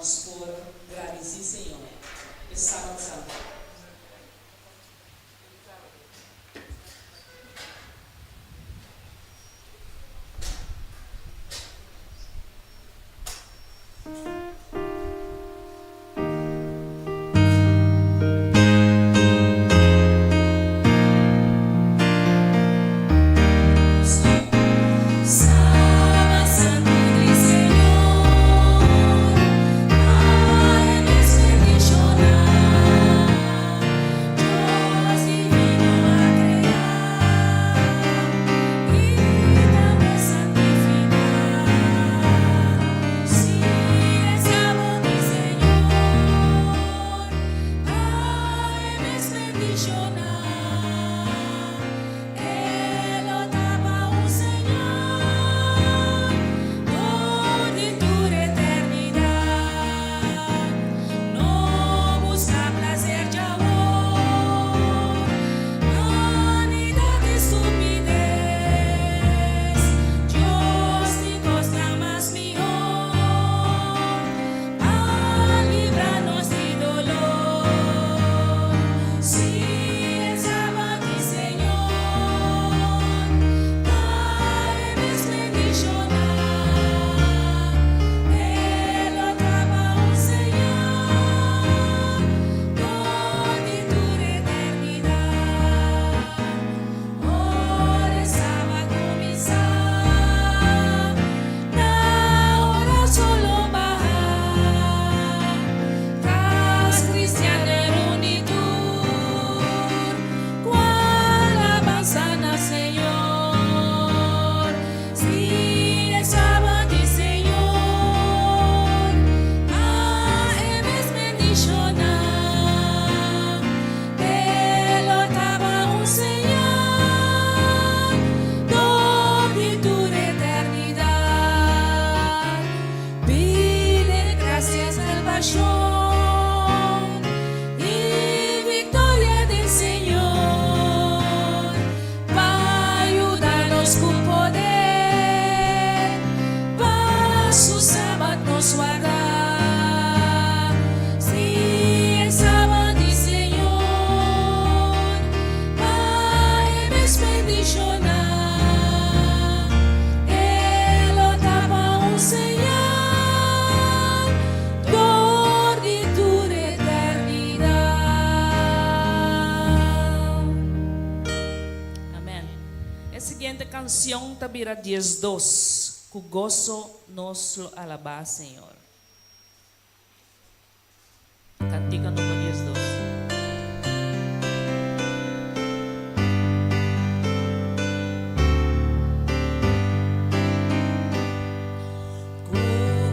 nos por gradisí Señor e Sabat Santu. Sabat santu di Señor, pa e mes bendishoná. Dios divino a krea i tambe santifiká. Sí, e sabat di Señor, pa e mes bendishoná. E lo ta pa un señal dor di tur eternidat. No buska plaser djawor, banidat i stupides. Dios tin kosnan mas mihó pa libra nos di doló. Sí, e sabat di Señor, pa e mes bendishoná. E lo ta pa un señal dor di tur eternidat. Ora e sabat kuminsá, na ora solo baha. Kas kristian reuní tur, ku alabansa na Señor. Sí, e sabat di Señor, pa e mes bendishoná. E lo ta pa un señal dor di tur eternidat. Pidi grasia, salbashon i viktoria di Señor, pa yuda nos ku poder, pa su sabat nos warda. Sí, e sabat di Señor, pa e mes bendishoná. E lo ta pa un señal dor di tur eternidat. Amèn. E siguiente kansion ta bira 12. Ku goso nos lo alabá Señor. Kantika number 12. Ku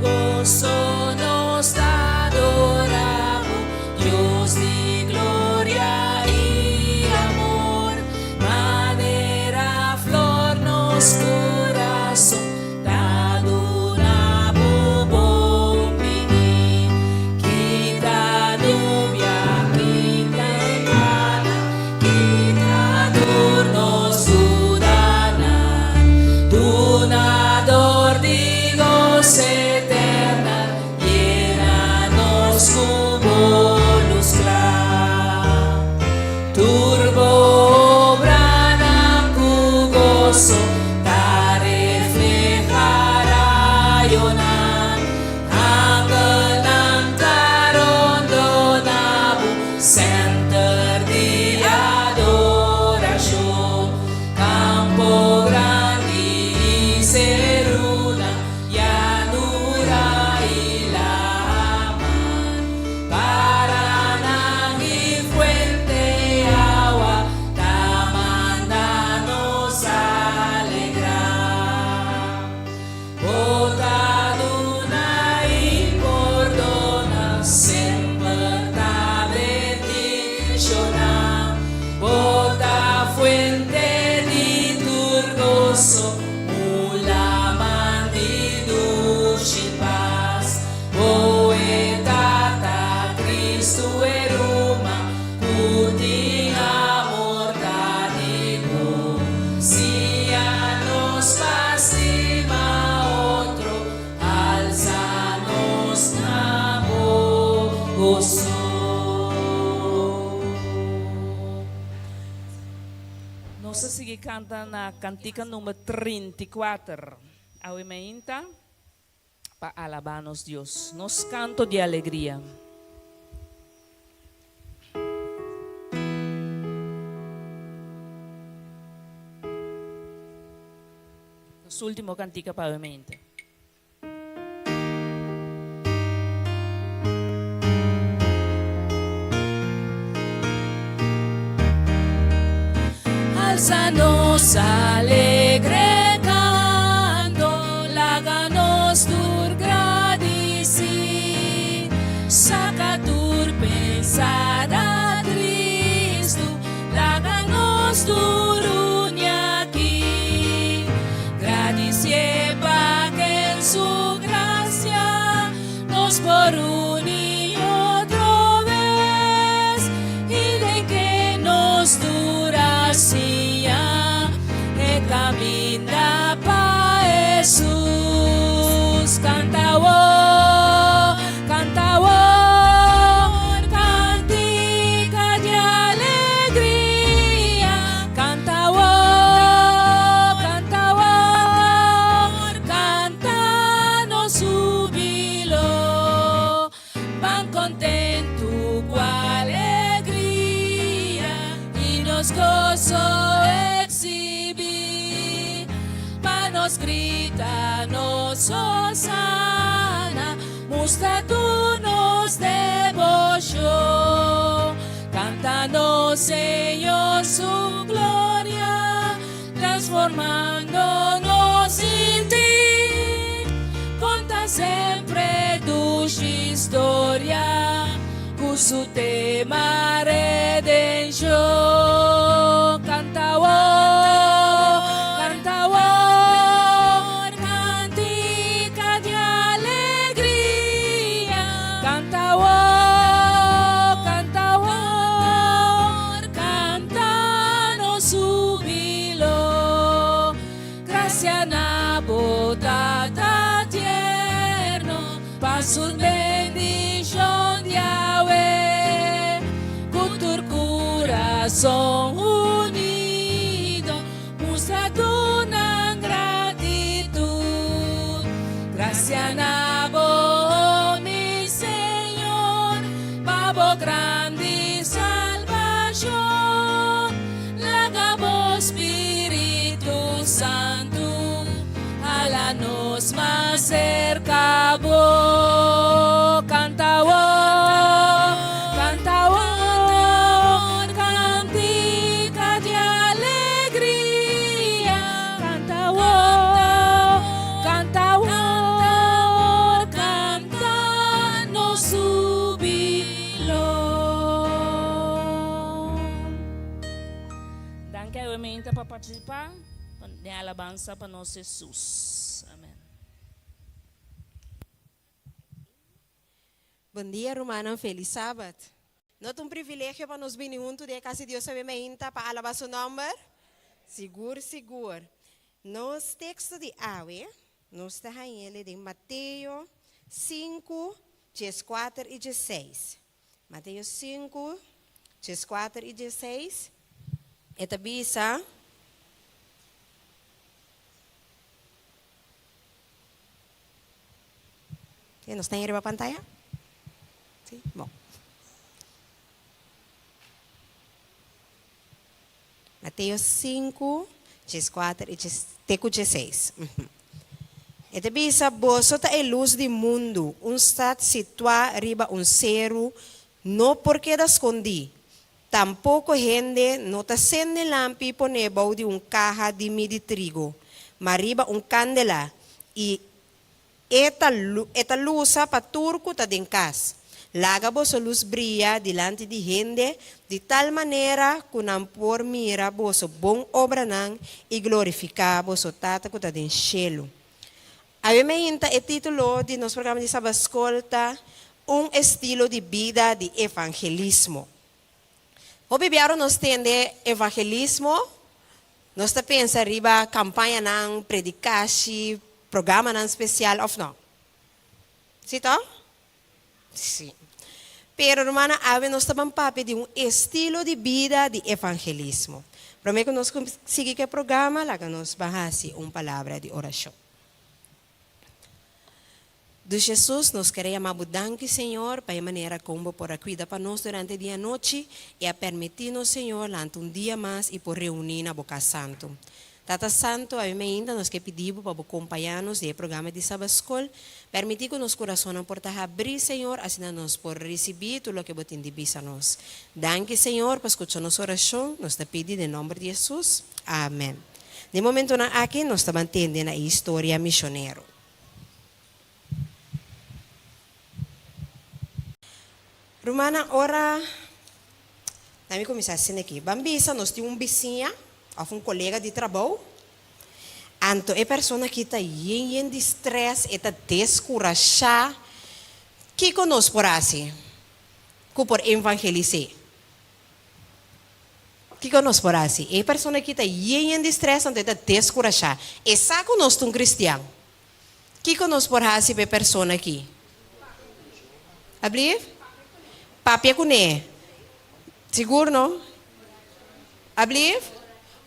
goso nos ta adorá Bo, Dios di gloria i amor. Manera flor nos kurason ta duna Bo bon biní. Kita nubia. Nos ta sigui canta na cantica number 34. Awe mainta pa alaba nos Dios. Nos canto di alegria. Nos ultimo cantica pa awe mainta. Alza nos alegre canto, laga nos tur gradici, saca tur pensada tristu, laga nos tur uni aki. Gradicié pa ken su gracia nos por uni otro bes y den ke nos tur a siña e caminda pa Hesus. Canta awor, canta awor, cantica di alegria. Canta awor, canta awor, canta nos hubilo. Ban contento cu alegria y nos gozo exhibi. Pa nos grita nos hosana, mustra tur nos debocion. Canta nos Señor su gloria, transformando nos sinti. Conta semper dushi historia, cu su tema redencion. Canta awor, canta awor, cantica di alegria. Canta awor, canta awor, canta nos hubilo. Gracia na bo Tata tierno, pa su bendicion di awe. Cu tur curason unido, mustra tur nan gratitud. Gracia na bo, mi Señor, pa bo grandi salvacion. Laga bo Spiritu Santo, hala nos mas cerca bo. Canta awor, canta awor, cantica di alegria. Canta awor, canta awor, canta nos hubilo. Danki awe mainta pa participa den alabansa pa nos Jesus. Amen. Bon dia rumannan, felis sabat. No ta un privilegio pa nos bini huntu den e kas di Dios awe mainta pa alabá su nòmber? Sigur, sigur. Nos teksto di awe, nos ta hañ'el den Mateo sinku, dieskuater i diesseis. Mateo sinku, dieskuater i diesseis, e ta bisa. E nos ta riba pantaya? Si? Bon. Mateo 5, 14 i te ku 16. E ta bisa, Boso ta e lus di mundu, un stat situá riba un seru no por keda skondí. Tampoko hende no ta sende lampi pon'é bou di un kaha di midi trigo, ma riba un kandela, i e ta e ta lusa pa tur ku ta den kas. Laga boso lus bria dilanti di hende di tal manera ku nan por mira boso bon obranan i glorifiká boso Tata ku ta den shelu. Awe meinta e título di nos programa di Sabaskol ta Un estilo di bida di evangelismo. Hopi biaha nos tende evangelismo, nos ta pensa riba kampañanan, predikashi, programanan spesial òf no? Si tò? Si. Pero rumannan awe nos ta ban papia di un estilo di bida di evangelismo. Prome ku nos sigui ku e programa laga nos ban hasi un palabra di orashon. Dus Jesus, nos kere yama bo danki Señor pa e manera kon bo por a kuida pa nos durante di anochi i a permiti nos Señor lanta un dia mas i por reuni na bo kas santu. Tata Santu, awe mainta nos ke pidi bo pa bo kompañá nos den e programa di Sabat Skol. Permití ku nos kurasonnan por ta habrí, Señor, asina nos por risibí tur loke bo tin di bisa nos. Danki, Señor, pa skucha nos orashon. Nos ta pidi den nòmber di Hesus. Amèn. Den momentunan aki nos ta ban tende na e historia mishonero. Rumannan, ora na mi kuminsá asina aki, ban bisa nos tin un bisiña òf un kolega di trabou, anto e persona aki ta yen yen di strès, e ta deskurashá. Kiko nos por hasi ku por evangelis'é? Kiko nos por hasi? E persona aki ta yen yen di strès, anto e ta deskurashá. E sa ku nos ta un kristian. Kiko nos por hasi pa e persona aki? Ablief? Papia kuné. Sigur no? Ablief?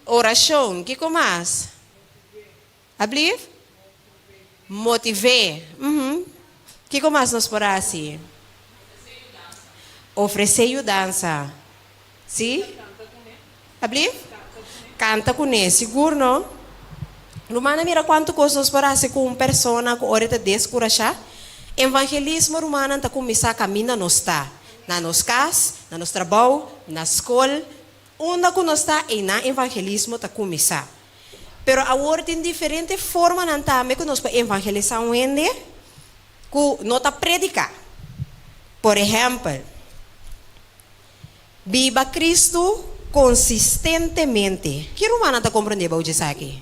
Orashon. Kiko mas? Ablief? Motiv'é. Uhum. Kiko mas nos por hasi? Ofresé yudansa. Sí? Ablief? Kanta kuné. Sigur no? Rumannan mira kuantu kos nos por hasi ku un persona ku ora e ta deskurashá. Evangelismo, rumannan, ta kuminsá kaminda nos ta. Na nos kas, na nos trabou, na skol, unda ku nos ta, einan evangelismo ta kuminsá. Pero awor tin diferente formanan tambe ku nos por evangelisá un hende ku no ta prediká. Por ehèmpel. Biba Cristo consistentemente. Ki rumannan ta comprende bou djesaki?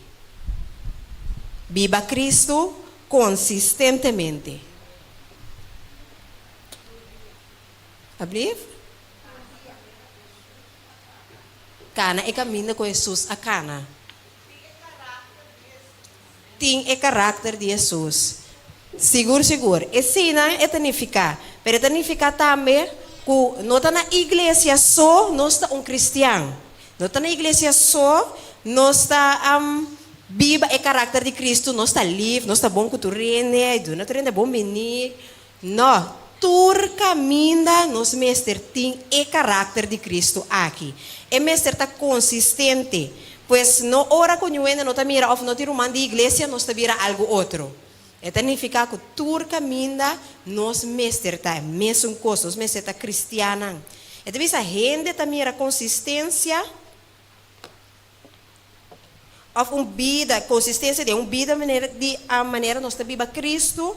Biba Cristo consistentemente. Ablief? Cana e caminda cu Jesus a cana. Tin e karakter di Hesus. Sigur sigur. Eseinan e ta nifiká. Pero e ta nifiká tambe ku no ta na iglesia so nos ta un kristian. No ta na iglesia so nos ta biba e karakter di Kristu, nos ta lif, nos ta bon ku tur hende, duna tur hende bon biní. No. Tur kaminda nos mester tin e karakter di Kristu aki. E mester ta konsistente. Pues no ora ku niun hende no ta mira òf no tin ruman di iglesia nos ta bira algu otro. E ta nifiká ku tur kaminda nos mester ta e mesun kos, nos mester ta kristiannan. E ta bisa hende ta mira konsistensia òf un bida, konsistensia den un bida manera di a manera nos ta biba Kristu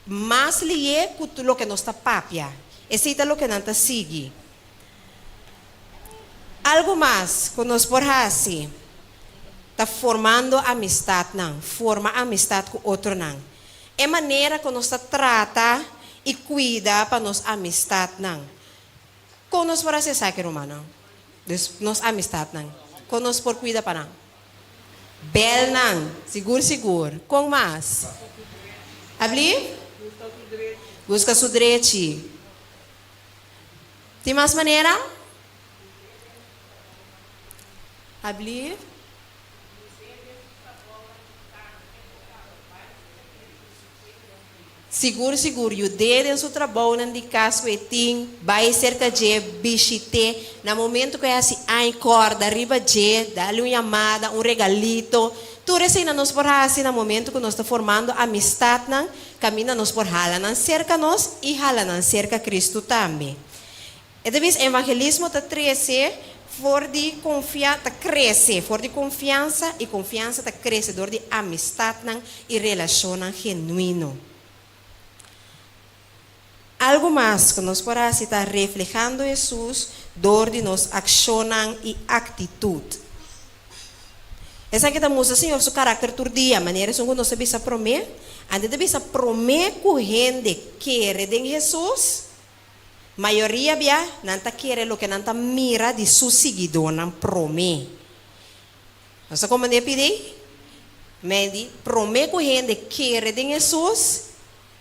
mas lié ku loke nos ta papia. Esei ta loke nan ta sigui. Algu mas ku nos por hasi ta formando amistatnan, forma amistat ku otronan. E manera ku nos ta trata i kuida pa nos amistatnan. Kon nos por hasi esaki, rumannan? Dus, nos amistatnan. Kon nos por kuida pa nan? Bel nan, sigur sigur. Kon mas? Abli? Buska su drechi. Tin mas manera? Abli? Sigur sigur yud'é den su trabounan di kas ku e tin, bai serka dje, bishit'é. Na momentu ku e hasi añ, kòrda riba dje, dale un yamada, un regalito. Tur eseinan nos por hasi na momentu ku nos ta formando amistatnan kaminda nos por hala nan serka nos i hala nan serka Kristu tambe. E ta bisa evangelismo ta trese for di konfia ta krese for di konfiansa i konfiansa ta krese dor di amistatnan i relashonnan genuino. Algu mas ku nos por hasi ta reflehando Hesus dor di nos akshonnan i aktitut. Esaki ta mustra Señor su karakter tur dia, manera esun ku nos a bisa promé. Antes ta bisa promé ku hende kere den Hesus, Mayoria bia nan ta kere loke nan ta mira di su siguidónan promé. Nos ta komprendé p'idei? Mei di, promé ku hende kere den Hesus,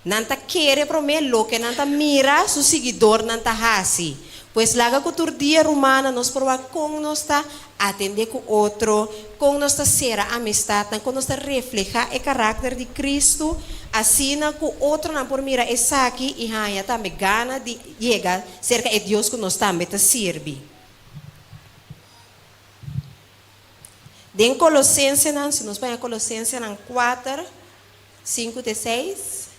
Nan ta kere promé loke nan ta mira su siguidornan ta hasi. Pues laga ku tur dia rumannan nos por wak kon nos ta atendé ku otro, kon nos ta sera amistatnan, kon nos ta reflehá e karakter di Kristu, asina ku otronan por mira esaki i haña tambe gana di yega serka e Dios ku nos tambe ta sirbi. Den Kolosensenan, si nos baña Kolosensenan kuater, Sinku te seis.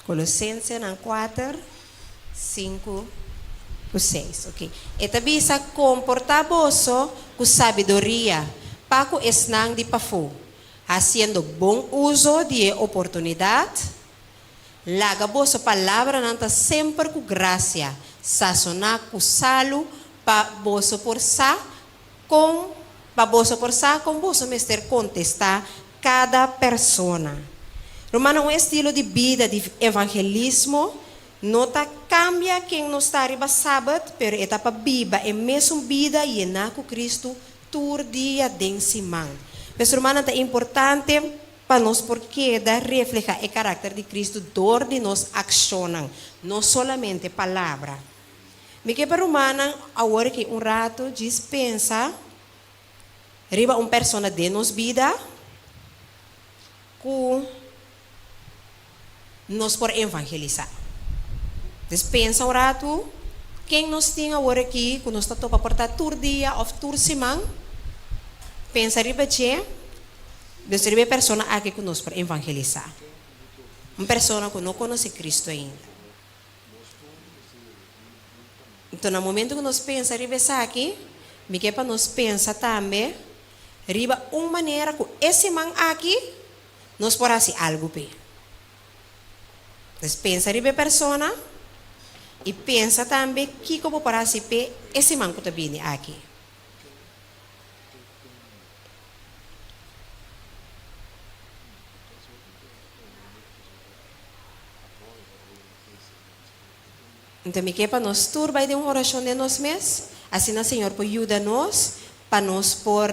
Kolosensenan kuater, sinku ku seis. Oke. E ta bisa, Komportá boso ku sabiduria pa ku esnan di pafó, hasiendo bon uso di e oportunidat. Laga boso palabranan ta semper ku grasia, sasoná ku salu, pa boso por sa kon pa boso por sa kon boso mester kontestá kada persona. Rumannan, un estilo di bida di evangelismo no ta kambia ken nos ta riba Sabat, pero e ta pa biba e mesun bida yená ku Kristu tur dia den siman. Pues, rumannan, ta importante pa nos por keda reflehá e karakter di Kristu dor di nos akshonnan, no solamente palabra. Mi ke pa rumannan awor aki un ratu djis pensa riba un persona den nos bida ku nos por evangelisá. Des pensa un ratu ken nos tin awor aki ku nos ta topa por ta tur dia òf tur siman. Pensa riba dje, des riba e persona aki ku nos por evangelisá. Un persona ku no konosé Kristu ainda. Enton na momento ku nos pensa riba esaki, mi ke pa nos pensa tambe riba un manera ku e siman aki nos por hasi algu p'e. Pues pensa riba e persona i pensa tambe kiko bo por hasi p'e e siman ku ta bini aki. Anto mi ke pa nos tur bai den un orashon den nos mes, asina Señor por yuda nos pa nos por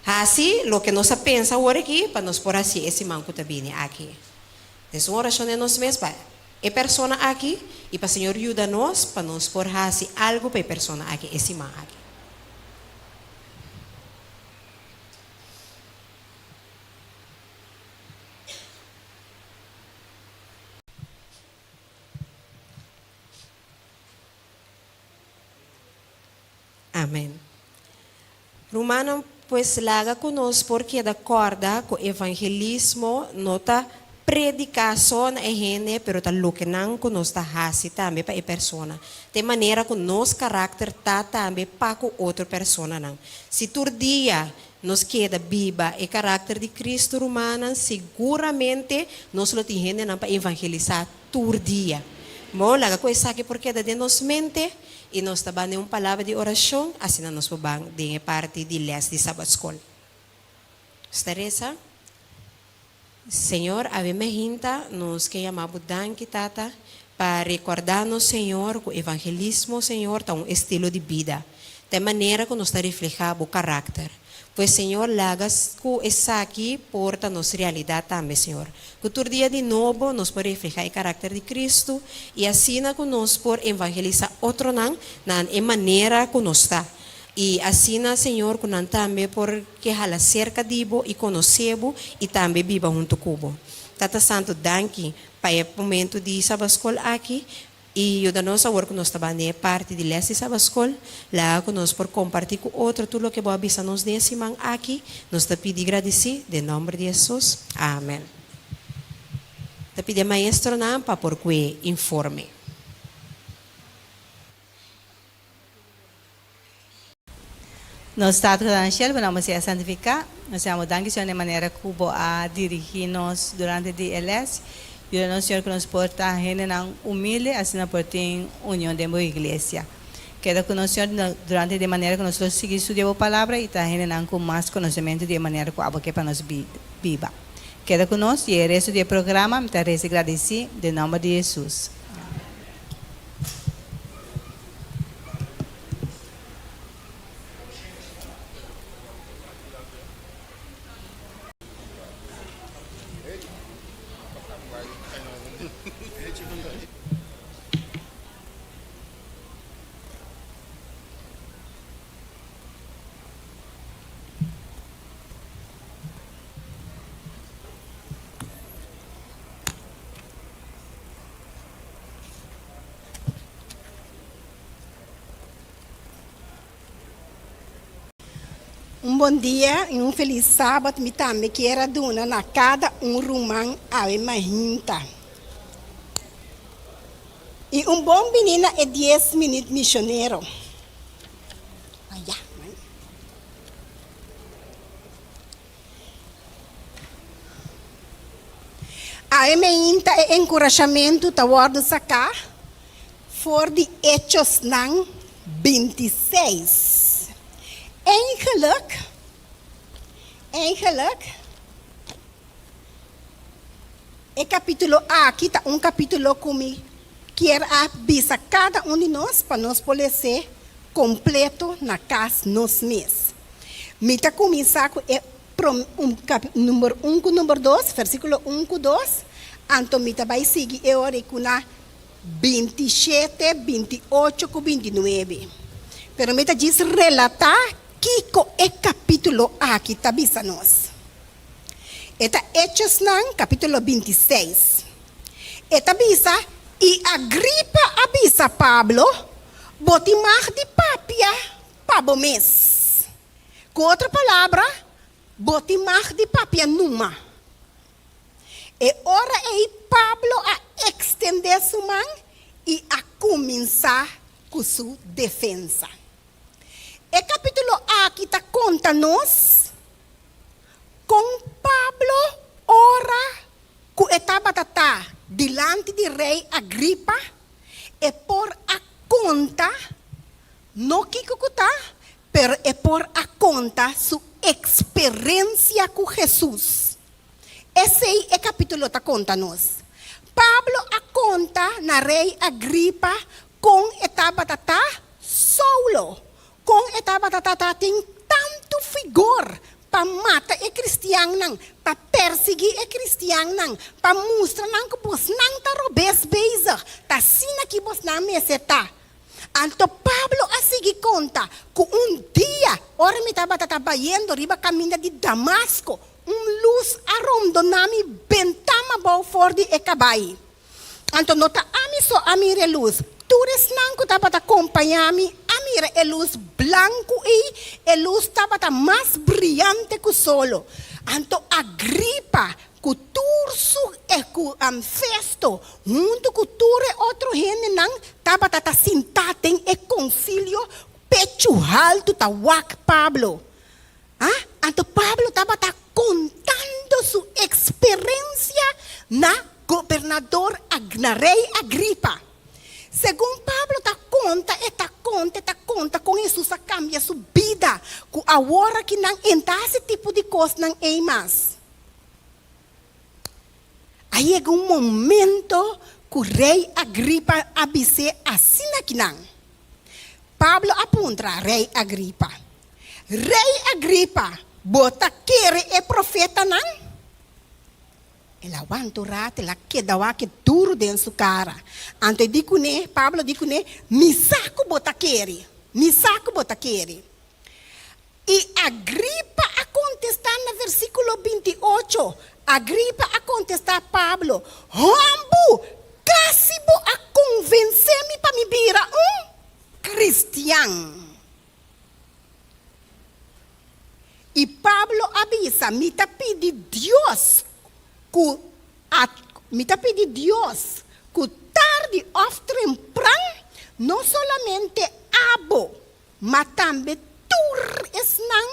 hasi loke nos a pensa awor aki, pa nos por hasi e siman ku ta bini aki. Des un orashon den nos mes pa e persona aki i pa Señor yuda nos pa nos por hasi algu pa e persona aki e siman aki. Amen. Rumannan, pues laga ku nos por keda kòrda ku evangelismo no ta prediká so na e hende, pero ta lokenan ku nos ta hasi tambe pa e persona. Ta e manera ku nos karakter ta tambe pa ku otro personanan. Si tur dia nos keda biba e karakter di Kristu, rumannan, siguramente nos lo tin hendenan pa evangelisá tur dia. Bo laga ku esaki por keda den nos mente i nos ta ban den un palabra di orashon, asina nos por ban den e parti di lès di Sabatskol. Nos ta resa, Señor, awe mehinta nos ke yama Bo danki, Tata, pa rekordá nos, Señor, ku evangelismo, Señor, ta un estilo di bida. Ta e manera ku nos ta reflehá Bo karakter. Pues, Señor, laga ku esaki por ta nos realidat tambe, Señor. Ku tur dia di nobo nos por reflehá e karakter di Kristu i asina ku nos por evangelisá otronan na e manera ku nos ta. I asina, Señor, ku nan tambe por ke hala serka di Bo i konosé Bo i tambe biba huntu ku Bo. Tata Santu, danki pa e momentu di Sabaskol aki i yuda nos awor ku nos ta ban den e parti di les di Sabaskol. Laga ku nos por kompartí ku otro tur loke Bo a bisa nos den e siman aki. Nos ta pidi i gradisí den nòmber di Hesus. Amen. Ta pidi e maestronan pa por kue informe. Nos Tata ku ta na shelu, bo nomber sea santifiká. Nos yama bo danki, Señor, na e manera ku bo a dirigí nos durante di e lès. Yuda nos, Señor, ku nos por ta hendenan humilde, asina por tin union den bo iglesia. Keda ku nos, Señor, durante di e manera ku nos lo sigui studia bo Palabra i ta hendenan ku mas konosementu di e manera ku abo ke pa nos biba. Keda ku nos i e resto di e programa mi ta resa i gradisí den nòmber di Hesus. Un bon dia y un feliz Sabat mi tambe kier a duna na cada un ruman awe mainta. Y un bon bini na e dies minuut misionero. Awe meinta e enkurashamentu ta wòrdu saká for di Echosnan 26. Eigenlijk, eigenlijk, e kapítulo aki ta un kapítulo ku mi kier a bisa kada un di nos pa nos por les'é kompleto na kas nos mes. Mi ta kuminsá ku e prom un kap number un ku number dos, versíkulo un ku dos, anto mi ta bai sigui e ora ei ku na 27, 28 ku 29. Pero mi ta djis relatá kiko e kapítulo aki ta bisa nos. E ta Hechosnan kapítulo 26. E ta bisa, I Agripa a bisa Pablo, Bo tin mag di papia pa bo mes. Ku otro palabra, bo tin mag di papia numa. E ora ei Pablo a ekstendé su man i a kuminsá ku su defensa. E kapítulo aki ta konta nos kon Pablo ora ku e tabata ta dilanti di rei Agripa e por a konta No kiko ku ta, pero e por a konta su eksperensia ku Hesus. Esei e kapítulo ta konta nos. Pablo a konta na rei Agripa kon e tabata ta Saulo, kon e tabata ta tatin tantu figor pa mata e kristiannan, pa persiguí e kristiannan, pa mustra nan ku bosnan ta robes bezig, ta asina ki bosnan mester ta. Anto Pablo a sigui konta ku un dia, ora mi tabata ta bayendo riba kaminda di Damasko, un lus a rondoná mi bentá m'abou for di e kabai. Anto no ta ami so a mira e lus, tur esnan ku tabata kompañá mi a mira e lus blanku ei, e lus tabata mas briante ku solo. Anto Agripa Ku tur su e ku Festo, huntu ku tur e otro hendenan, tabata ta sintá den e konsilio, pechu haltu ta wak Pablo. A Anto Pablo tabata kontando su eksperensia na gobernador na rei Agripa. Segun Pablo ta konta, e ta konta, e ta konta kon Hesus a kambia su bida, ku awor aki nan e n'ta hasi tipo di kosnan ei mas. A yega un momento ku Rei Agripa a bis'é asina kinan. Pablo a puntra Rei Agripa, Rei Agripa, bo ta kere e profetanan? El a wanta un rato, el a keda wak duru den su kara. Anto e di kuné, Pablo di kuné, Mi sa ku bo ta kere, mi sa ku bo ta kere. I Agripa a kontestá na versíkulo 28, Agripa a kontestá Pablo, Hòmbu, kasi bo a konvensé mi pa mi bira un kristian. I Pablo a bisa, Mi ta pidi Dios ku a mi ta pidi Dios ku tardi òf trempran no solamente abo, Ma tambe tur esnan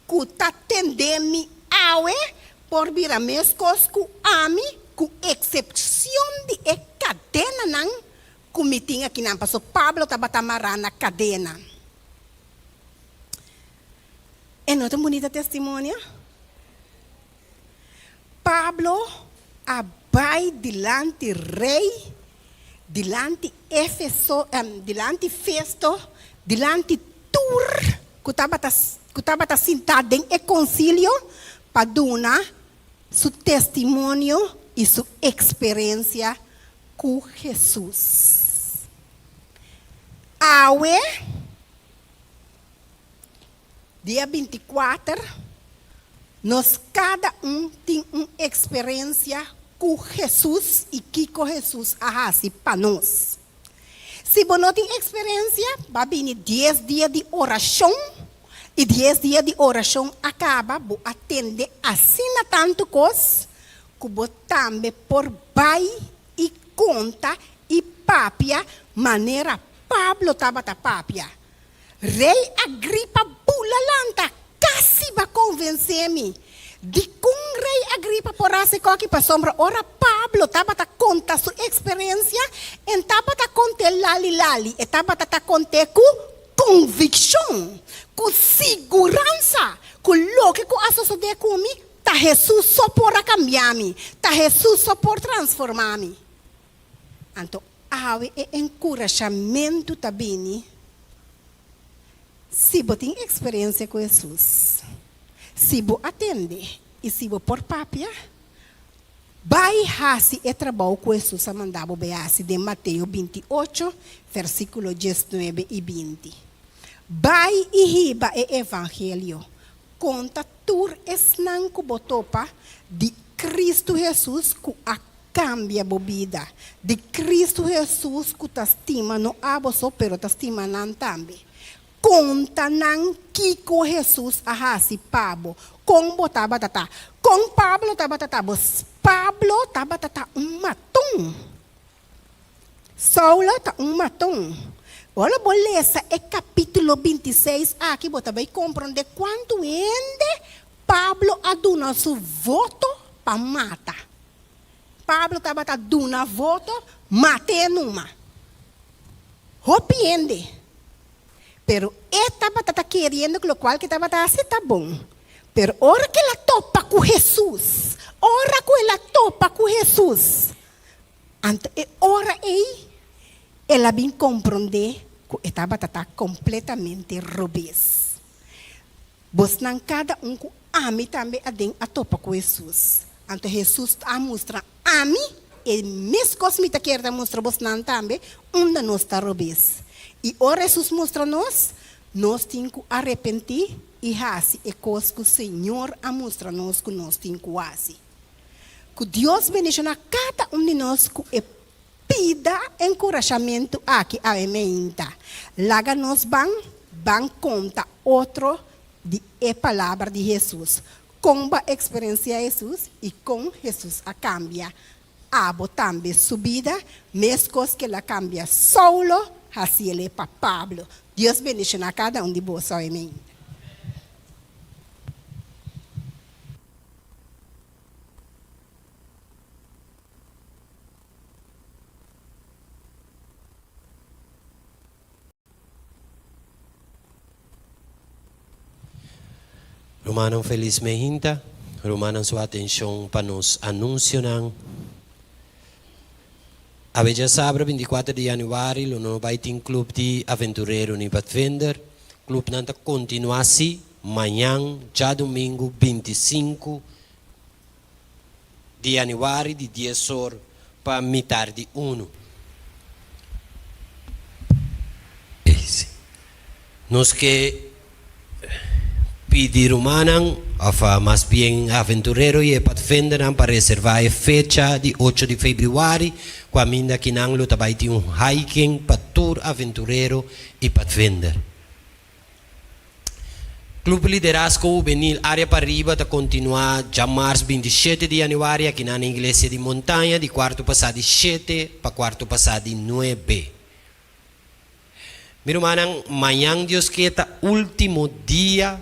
ku ta tende mi awe por bira meskos ku ami, ku eksepshon di e kadenanan ku mi tin akinan, pasobra Pablo tabata mará na kadena. E no ta un bunita testimonio? Pablo a bai dilanti rei, dilanti Efeso, dilanti Festo, dilanti tur ku tabata ku tabata sintá den e konsilio pa duna su testimonio i su eksperensia ku Hesus. Awe, dia bintikuater, nos kada un tin un eksperensia ku Hesus i kiko Hesus a hasi pa nos. Si bo no tin eksperensia, ba bini dies dia di orashon, i dies dia di orashon a kaba, bo a tende asina tantu kos ku bo tambe por bai i konta i papia manera Pablo tabata papia. Rei Agripa bula lanta, kasi b'a konvensé mi. Dikon Rei Agripa por hasi koki? Pasobra ora Pablo tabata konta su eksperensia, e tabata kont'é lali lali, e tabata ta kont'é ku konvikshon, ku siguransa ku loke ku a sosodé ku mi ta Hesus so por a kambia mi, ta Hesus so por transformá mi. Anto awe e enkurashamentu ta bini si bo tin eksperensia ku Hesus, si bo a tende i si bo por papia, bai hasi e trabou ku Hesus a manda bo bai hasi den Mateo 28, versíkulo 19 i 20. Bai i hiba e evangelio, konta tur esnan ku bo topa di Kristu Hesus ku a Kambia bo bida. Di Kristu Hesus ku ta stima no abo so pero ta stima nan tambe. Konta nan kiko Hesus a hasi pa bo, kon bo tabata ta. Kon Pablo tabata ta bo? Pablo tabata ta un maton. Saulo ta un maton. Ora bo lesa e kapítulo 26 aki bo ta bai komprondé kuantu hende Pablo a duna su voto pa mata. Pablo tabata duna voto, mat'é numa. Hopi hende. Pero e tabata ta keriendo ku lokual ku e tabata hasi ta bon. Pero ora ku el a topa ku Hesus, ora ku el a topa ku Hesus, anto e ora ei el a bin komprondé ku e tabata ta kompletamente robes. Bosnan kada un ku ami tambe aden a topa ku Hesus. Anto Hesus a mustra ami e mes kos mi ta kier ta mustra bosnan tambe, unda nos ta robes. I ora Hesus mustra nos, nos tin ku arepentí i hasi e kos ku Señor a mustra nos ku nos tin ku hasi. Ku Dios bendishoná kada un di nos ku e Pida enkurashamentu aki awe meinta. Laga nos ban ban konta otro di e palabra di Hesus. Kon bo a eksperensiá Hesus i kon Hesus a kambia abo tambe su bida, meskos ku el a kambia Saulo hasiel pa Pablo. Dios bendishoná kada un di boso awe meinta. Rumannan felis mehinta, rumannan su atencion pa nos anuncionan. Awe djasabra 24 di januari lo no bay tin club di aventurero ni padvinder. Clubnan ta continua si mañan djadomingo 25 di yanüari di dies or pa mitar di unu. Nos ke pidi rumannan, òf mas bien aventurero i e padvindernan pa reservá e fecha di ocho di febrüari ku aminda kinan lo ta bai tin un hiking pa tur aventurero i padvinder. Club Liderazgo Hubenil Area Pariba ta kontinuá djamars 27 di yanüari aki na Iglesia di Montaña di kuartu pasá di shete pa kuartu pasá di nuebe. Mi rumannan, mañan Dios ke ta último dia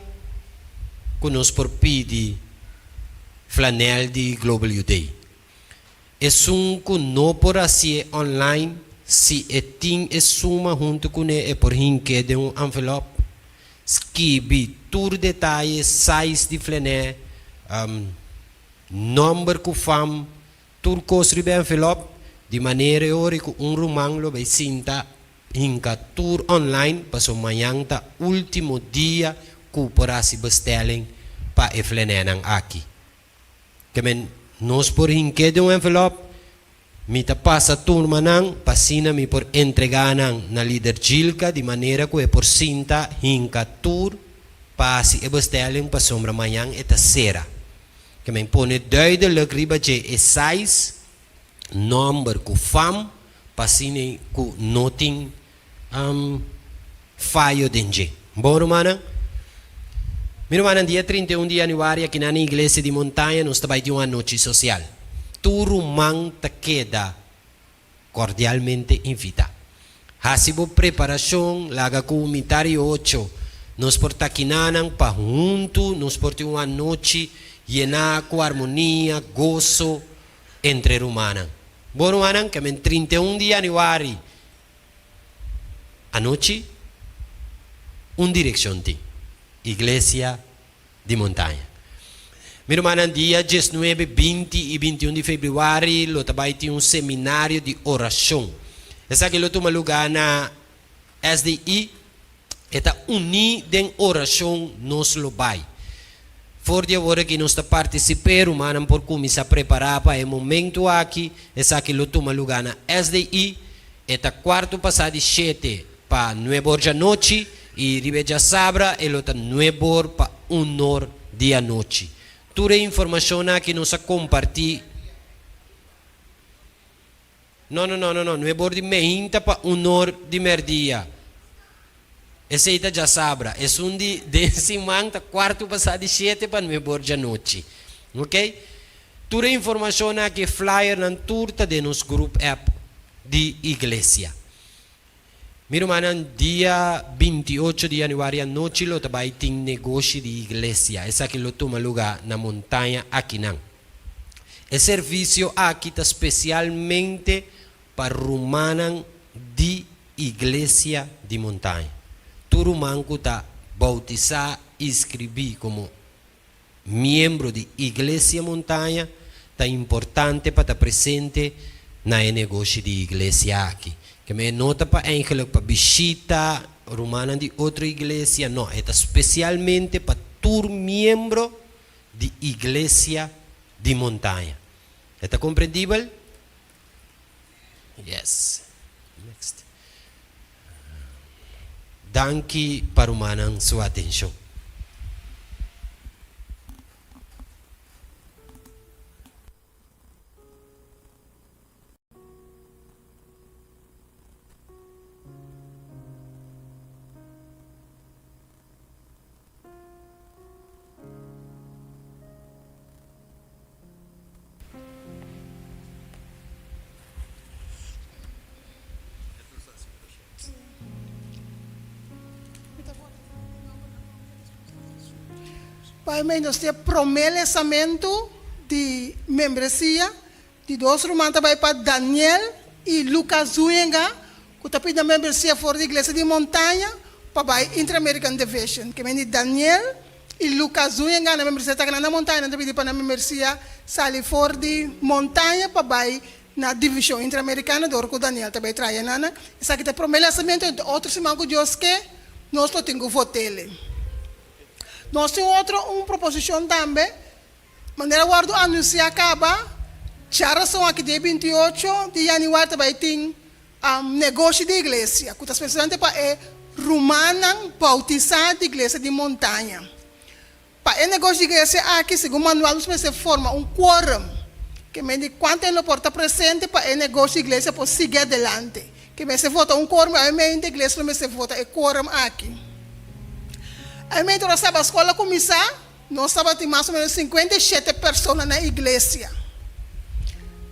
ku nos por pidi flanel di Global Youth Day. Esun ku no por hasié online, si e tin e suma huntu kuné e por hink'é den un envelòp, skibi tur detaye, size di flenè. Nòmber ku fam, tur kos riba e envelòp, di manera e ora ku un ruman lo bai sinta hinka tur online paso mañan ta último dia ku por hasi bestelling pa e flenènan aki. Ke men nos por hink'é den un envelòp, mi ta pasa turmanan pa asina mi por entregá nan na lider Jilka di manera ku e por sinta hinka tur pa hasi e bestelling pasobra mañan e ta sera. Ke men pone duidelijk riba dje e size, nòmber ku fam pa asina ku no tin fayo den dje. Bon rumannan? Mi rumannan, dia 31 di januari akinan na Iglesia di Montaña nos ta bai tin un anochi sosial. Tur ruman ta keda kordialmente invitá. Hasi bo preparashon, laga ku mitar i ocho nos por ta kinanan pa huntu nos por tin un anochi yená ku armonia, goso entre rumannan. Bon rumannan, ke men 31 di januari Anochi, un direkshon tin, Iglesia di Montaña. Mi rumannan, dia diesnuebe, 20 i 21 di febrüari lo ta bai tin un seminario di orashon. Esaki lo tuma lugá na SDI. E ta uní den orashon nos lo bai. For di awor aki nos ta partisip'é, rumannan por kuminsá prepará pa e momentu aki. Esaki lo tuma lugá na SDI. E ta kuartu pasá di shete pa nuebor djanochi i riba e djasabra e lo ta nuebor pa unor di anochi. Tur e informashonnan aki nos a kompartí. No, no, no, no, no, nuebor di meinta pa unor di merdia. Esei ta djasabra. Esun di den siman ta kuartu pasá di shete pa nuebor djanochi. Ok? Tur e informashonnan aki, e flyernan tur ta den nos group app di iglesia. Mi rumannan, dia 28 di januari anochi lo ta bai tin negoshi di iglesia. Esaki lo tuma lugá na Montaña akinan. E servisio aki ta spesialmente pa rumannan di Iglesia di Montaña. Tur ruman ku ta boutisá i skribí komo miembro di Iglesia Montaña ta importante pa ta presente na e negoshi di iglesia aki. Keme e no ta pa eigenlijk pa bishita rumannan di otro iglesia, no, e ta spesialmente pa tur miembro di Iglesia di Montaña. E ta komprendibel? Yes. Next. Danki pa rumannan su atenshon. Pai mei nos tin e promé lesamentu di membresia di dos ruman ta bai pa Daniel i Lucas Zúñiga ku ta pidi nan membresia for di Iglesia di Montaña pa bai Inter-American Division. Ke men di Daniel i Lucas Zúñiga nan membresia ta keda na Montaña nan ta pidi pa nan membresia sali for di Montaña pa bai na Divishon Interamerikano dor ku Daniel ta bai traha nan. Esaki ta e promé lesamentu i otro siman ku Dios ke nos lo tin ku vot'el. Nos tin otro un proposishon tambe, manera a wòrdu anunsiá kaba, djarason aki dia 28 di yanüari ta bai tin negoshi di iglesia ku ta spesialmente pa e rumannan boutisá di iglesia di Montaña. Pa e negoshi di iglesia aki, segun manual nos mester forma un quorum, ke men di kuantu hende lo por ta presente pa e negoshi di iglesia por sigui adelante. Ke mester vota un quorum i obviamente iglesia lo mester vota e quorum aki. Obviamente ora Sabat School a kuminsá, nos tabatin mas o menos 57 persona na iglesia.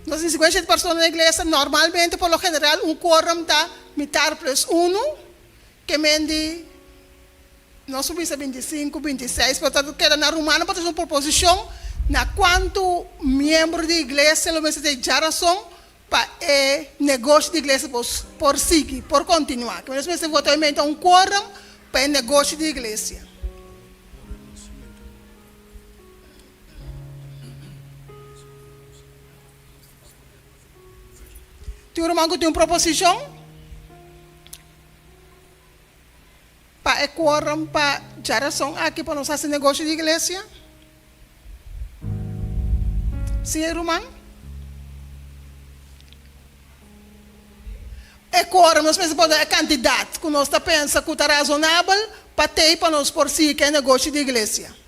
Nos tin 57 persona na iglesia, normalmente por lo general un quorum ta mitar plus uno, ke men di. Nos por bisa 25, 26, pero ta keda na Romano pa ta un proposicion na cuanto miembro di iglesia lo mester tin djarason pa e negoshi di iglesia por por sigui, por continua. Kiba nos mester vota obviamente un quorum pa e negoshi di iglesia. Tin un ruman ku tin un proposishon pa e quorum pa djarason aki pa nos hasi negoshi di iglesia? Si e ruman? E quorum nos mester por da e kantidat ku nos ta pensa ku ta razonabel pa tei pa nos por sigui ku e negoshi di iglesia.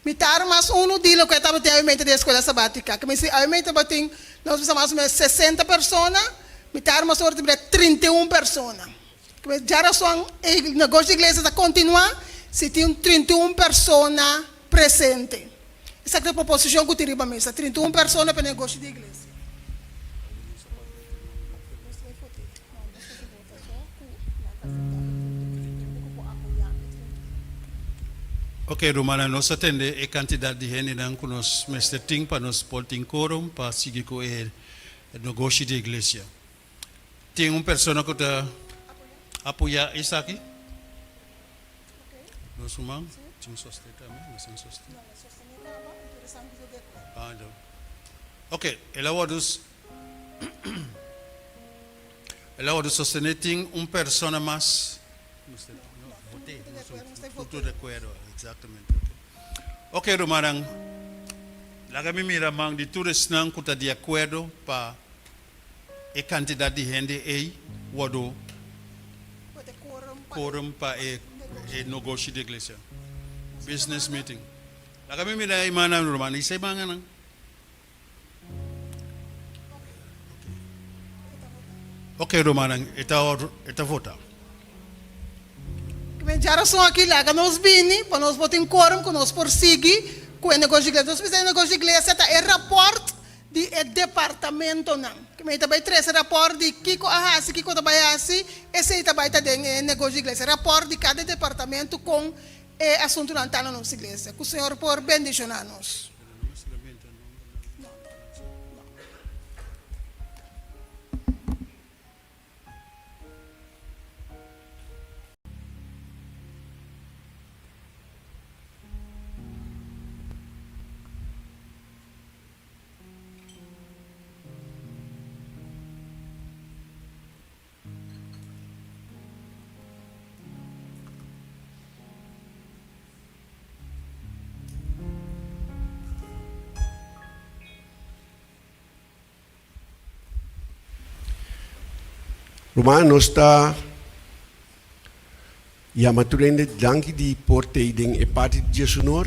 Mitar mas unu di loke tabatin awe di escuela sabatica. Ke mester awe tabatin, nos bisa mas o menos 60 persona, mitar mas ora tabata 31 persona. Ke mester djarason e negoshi di iglesia ta continua si tin 31 persona presente. Esaki ta e proposicion cu tin riba mesa, 31 persona pa e negoshi di iglesia. Ok rumannan nos a tende e kantidat di hendenan ku nos mester tin pa nos por tin korum pa sigui ku e negoshi di iglesia. Tin un persona ku ta apoyá esaki? Nos ruman tin sosten tambe? Nos tin sosten? Ok, el a wòrdu. El a wòrdu sostené tin un persona mas. Tur di akuerdo, eksaktamente. Ok rumannan, laga mi mira man di tur esnan ku ta di akuerdo pa e kantidat di hende ei wòrdu quorum pa e negoshi di iglesia, business meeting. Laga mi mira e mannan ruman, i se mannan. Ok rumannan e ta e ta vota. Men djarason aki laga nos bini pa nos por tin quorum ku nos por sigui ku e negoshi di iglesia. Nos bisa e negoshi di iglesia ta e raport di e departamentonan. Men ta bai trese raport di kiko a hasi, kiko ta bai hasi, esei ta bai ta den e negoshi di iglesia. Raport di kada departamento kon e asuntunan ta na nos iglesia. Ku Señor por bendishona nos. Ruman nos ta yama tur hende danki di por tei den e parti di Djesunor.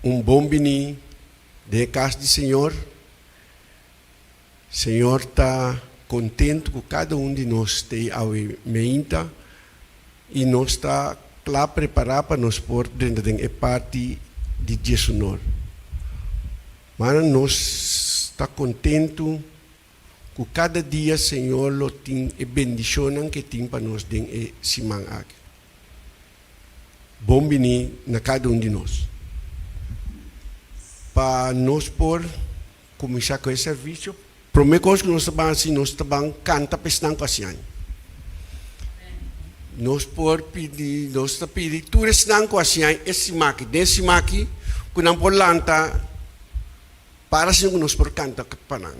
Un bon bini den e kas di Señor. Señor ta kontentu ku kada un di nos tei awe meinta i nos ta kla prepará pa nos por drenta den e parti di Djesunor. Mana nos ta kontentu ku kada dia Señor lo tin e bendishonnan ke tin pa nos den e siman aki. Bon bini na kada un di nos. Pa nos por Kuminsá ku e servisio. Promé kos ku nos ta ban hasi, nos ta ban kanta pa esnan ku hasi aña. Nos por pidi, nos ta pidi tur esnan ku hasi aña e siman aki, den siman aki, ku nan por lanta para asina ku nos por kanta pa nan.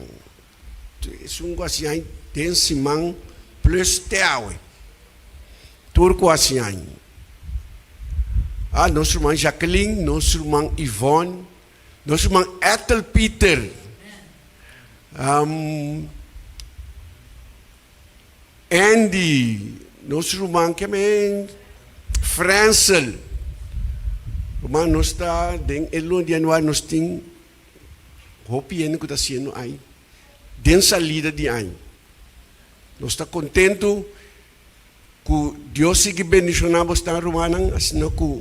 Esun ku hasi aña den siman plus te awe. Tur ku hasi aña. Ah, nos ruman Jacqueline, nos ruman Yvonne. Nos ruman Ethel Peter, Andy, nos ruman kemen Frensel. Ruman nos ta den e luna di januari nos tin hopi hende ku ta hasiendo ai den salida di aña. Nos ta kontentu Ku Dios sigui bendishoná bosnan rumannan asina ku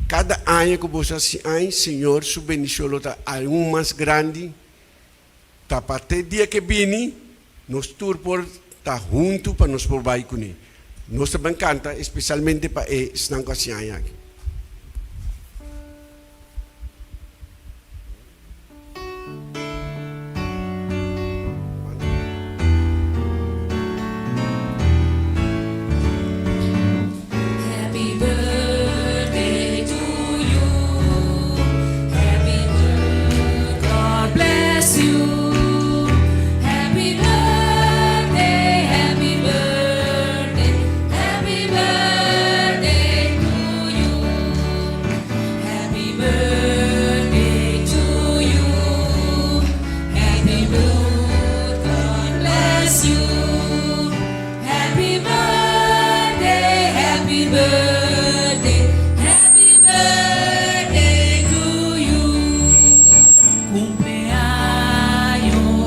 kada aña ku boso hasi añ Señor su bendishon lo ta aun mas grandi ta pa te dia ke bini nos tur por ta huntu pa nos por bai kuné. Nos ta ban kanta espesialmente pa e esnan ku hasi aña aki. Happy birthday to you. bless you. Happy birthday, happy birthday, happy birthday to you. Cumpleaños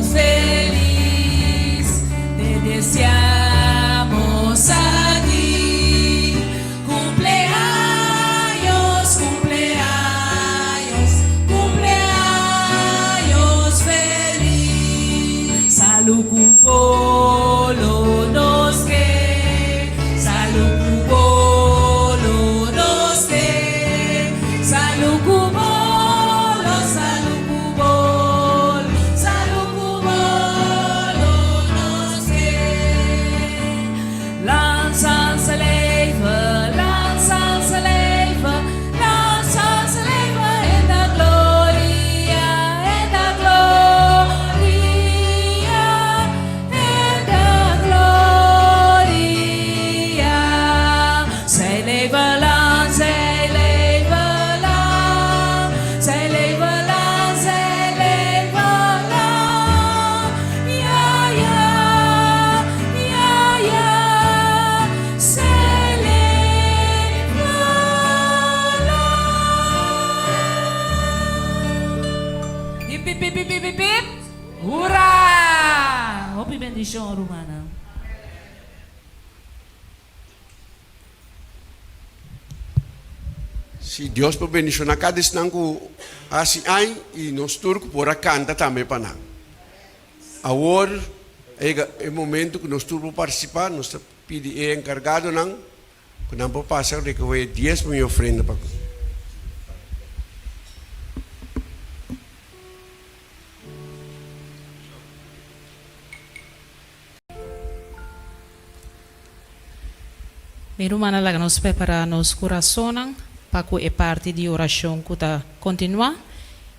feliz, te deseamos a ti. Cumpleaños, cumpleaños, cumpleaños feliz. Salud ku bolo nos ke, salud ku bolo nos ke, salud ku bolo, salud ku bolo, salud ku bolo nos ke. Lang zal ze leven, lang zal ze leven, lang zal ze leven in de gloria, in de gloria, in de gloria. Zij leven lang, zij leven lang, zij leven lang, zij leven lang. Ja, ja, ja, ja, zij leven lang. Hip, hip, hip, hip, hip, hip, hip. Hurra! Hopi bendishon, rumannan. Si Dios por bendishoná kada esnan ku hasi ai i nos tur ku por a kanta tambe pa nan. Awor a yega e momento ku nos tur por partisipá, nos ta pidi e enkargadonan ku nan por pasa rekohé diesmo i ofrenda pa. Mi rumannan laga nos prepará nos kurasonnan pa ku e parti di orashon ku ta kontinuá.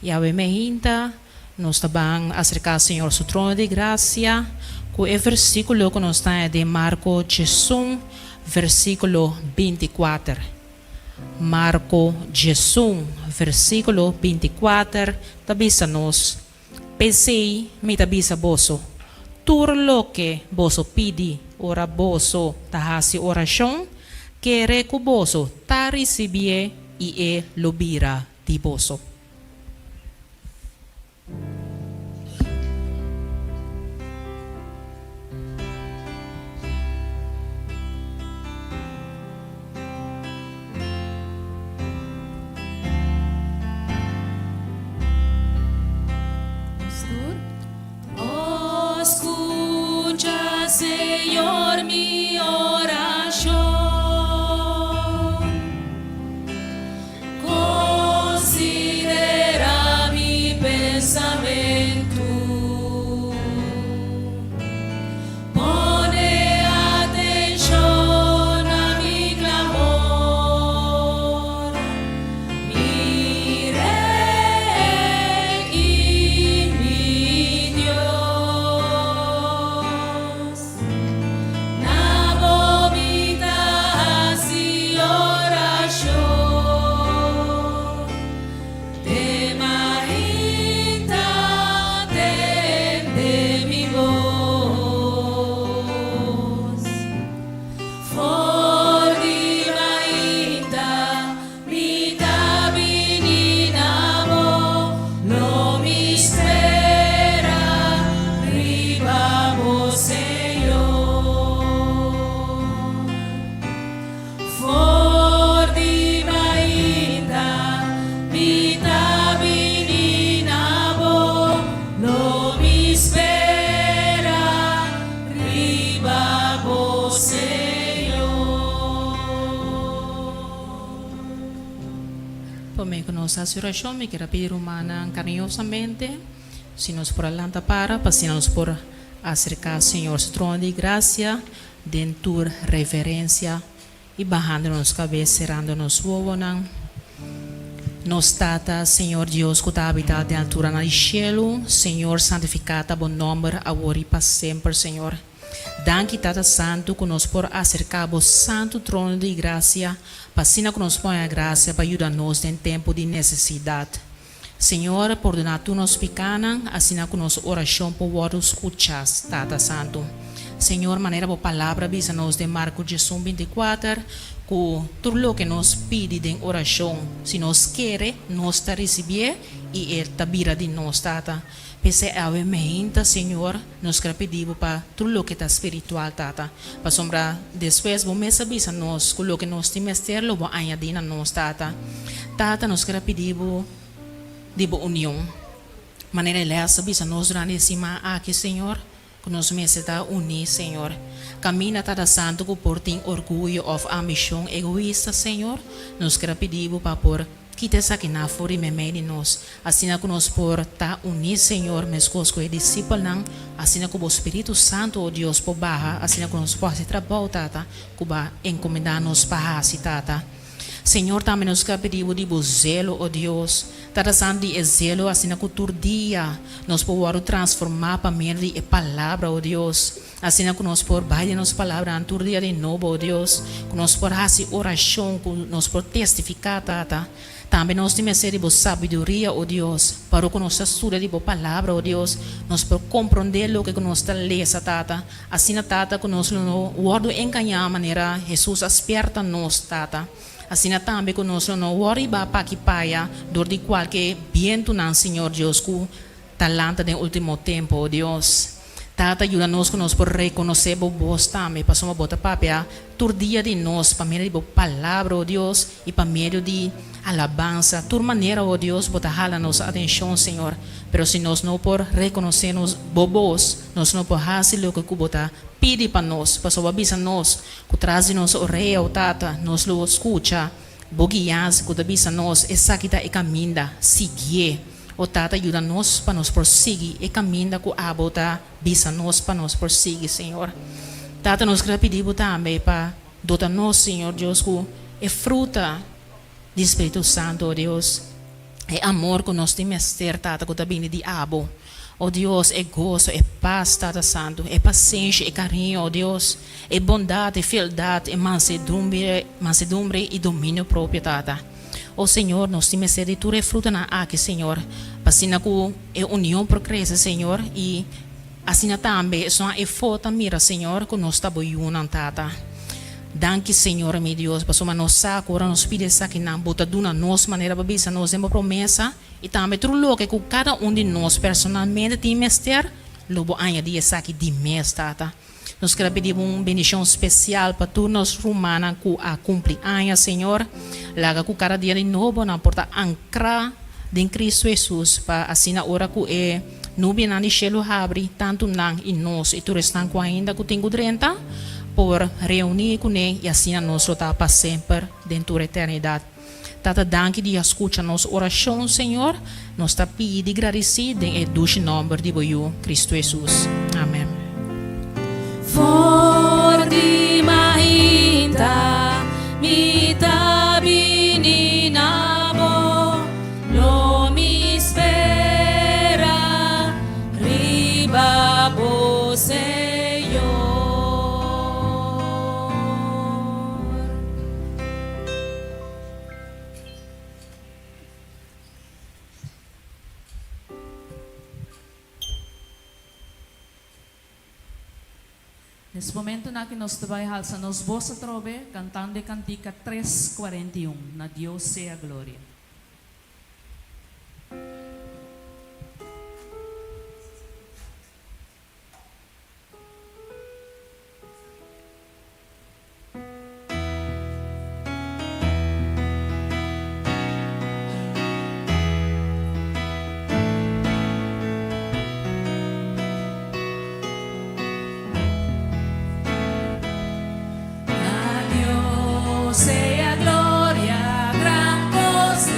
Yahweh meinta, nos ta ban aserká Señor su trono di grasia ku e versíkulo ku nos ta haña den Marko djesun, versíkulo binti kuater. Marko djesun, versíkulo binti kuater ta bisa nos, P'esei mi ta bisa boso, tur loke boso pidi ora boso ta hasi orashon, kere ku boso ta risibié i e lo bira di boso. Oh, skucha, Señor, mi orashon. Konsiderá mi pensamentu. Pone atenshon na mi klamor. Mi Rei i mi Dios. Na bo mi ta hasi orashon. Te mainta tende mi bos. For di mainta mi ta bini na bo, lo mi spera riba bo Señor. For di mainta mi ta bini na bo, lo mi spera riba bo Señor. Promé ku nos hasi orashon, mi kier a pidi rumannan kariñosamente si nos por a lanta para pa asina nos por aserká Señor su trono di grasia den tur reverensia i bahando nos kabes serando nos wowonan. Nos Tata, Señor Dios ku ta habitá den alturanan di shelu, Señor santifiká ta bo nòmber awor i pa semper, Señor. Danki Tata Santu ku nos por aserká bo santu trono di grasia pa asina ku nos por haña grasia pa yuda nos den tempu di nesesidat. Señor, pordoná tur nos pikánan, asina ku nos orashon por wòrdu skuchá, Tata Santu. Señor, manera Bo Palabra bisa nos den Marko diesun 24, ku tur loke nos pidi den orashon, si nos kere, nos ta risibié i e ta bira di nos, Tata. P'esei awe meinta, Señor, nos kere pidi Bo pa tur loke ta spiritual, Tata, pasobra despues Bo mes a bisa nos ku loke nos tin mester lo Bo añadí na nos, Tata. Tata, nos kere pidi Bo di Bo union, manera e lès a bisa nos durante e siman aki, Señor. Ku nos mester ta uní, Señor. Kaminda Tata Santu ku por tin orguyo òf ambishon egoista, Señor, nos ker a pidi Bo pa por kita esakinan for di meimei di nos, asina ku nos por ta uní, Señor, meskos ku e disipelnan, asina ku Bo Spiritu Santu, o Dios, por baha, asina ku nos por hasi trabou, Tata, ku Bo a enkomendá nos pa hasi, Tata. Señor, tambe nos ker pidi Bo di Bo zelo, o Dios. Tata Santu, di e zelo asina ku tur dia nos por wòrdu transformá pa medio di e Palabra, o Dios. Asina ku nos por bai den nos palabranan tur dia di nobo, o Dios. Ku nos por hasi orashon, ku nos por testifiká, Tata. Tambe nos tin mester di Bo sabiduria, o Dios, pa ora ku nos ta studia di Bo Palabra, o Dios, nos por komprondé loke ku nos ta lesa, Tata. Asina, Tata, ku nos lo no wòrdu engañá manera Hesus a spièrta nos, Tata. Asina tambe ku nos lo no wòrdu hibá p'aki p'aya dor di kualke bientunan, Señor Dios, ku ta lanta den último tempu, o Dios. Tata, yuda nos ku nos por rekonosé Bo bos tambe, pasobra Bo ta papia tur dia di nos pa medio di Bo Palabra, o Dios, i pa medio di alabansa. Tur manera, o Dios, Bo ta hala nos atenshon, Señor. Pero si nos no por rekonosé nos Bo bos, nos no por hasi loke ku Bo ta pidi pa nos, pasobra Bo a bisa nos ku tras di nos orea, o Tata, nos lo skucha Bo guiansa ku ta bisa nos, Esaki ta e kaminda, siguié. O Tata, yuda nos pa nos por sigui e kaminda ku Abo ta bisa nos pa nos por sigui, Señor. Tata, nos kere pidi Bo tambe pa dota nos, Señor Dios, ku e fruta di Spiritu Santu, o Dios, e amor ku nos tin mester, Tata, ku ta bini di Abo. O Dios, e goso, e pas, Tata Santu, e pasenshi, e kariño, o Dios, e bondat, e fieldat, e mansedumbre, mansedumbre i dominio propio, Tata. O Señor, nos tin mester di tur e frutanan aki, Señor, pa asina ku e union por krese, Señor, i asina tambe esnan efó ta mira, Señor, ku nos ta Bo yunan, Tata. Danki, Señor mi Dios, pasobra nos sa ku ora nos pidi esakinan, Bo ta duna nos manera pa bisa nos den Bo promesa. I tambe tur loke ku kada un di nos personalmente tin mester, lo bo añadí esaki di mes, Tata. Nos kere pidi bo un bendishon spesial pa tur nos rumannan ku a kumpli aña, Señor. Laga ku kada dia di nobo nan por ta ankrá den Kristu Hesus, pa asina ora ku e nubianan di shelu habri, tantu nan i nos i tur esnan ku ainda ku tin ku drenta por reuní kuné, i asina nos lo ta pa semper den tur eternidat. Tata danki di a skucha nos orashon Señor, nos ta pidi gradisí den e dushi nòmber di bo Yu Kristu Hesus. Amen. For di mainta mi ta bini na bo, lo mi spera riba bo Señor. Nes momentonan aki nos ta bai halsa nos bos atrobe kantando e kantika 341, Na Dios sea gloria. Na Dios sea gloria, gran cos.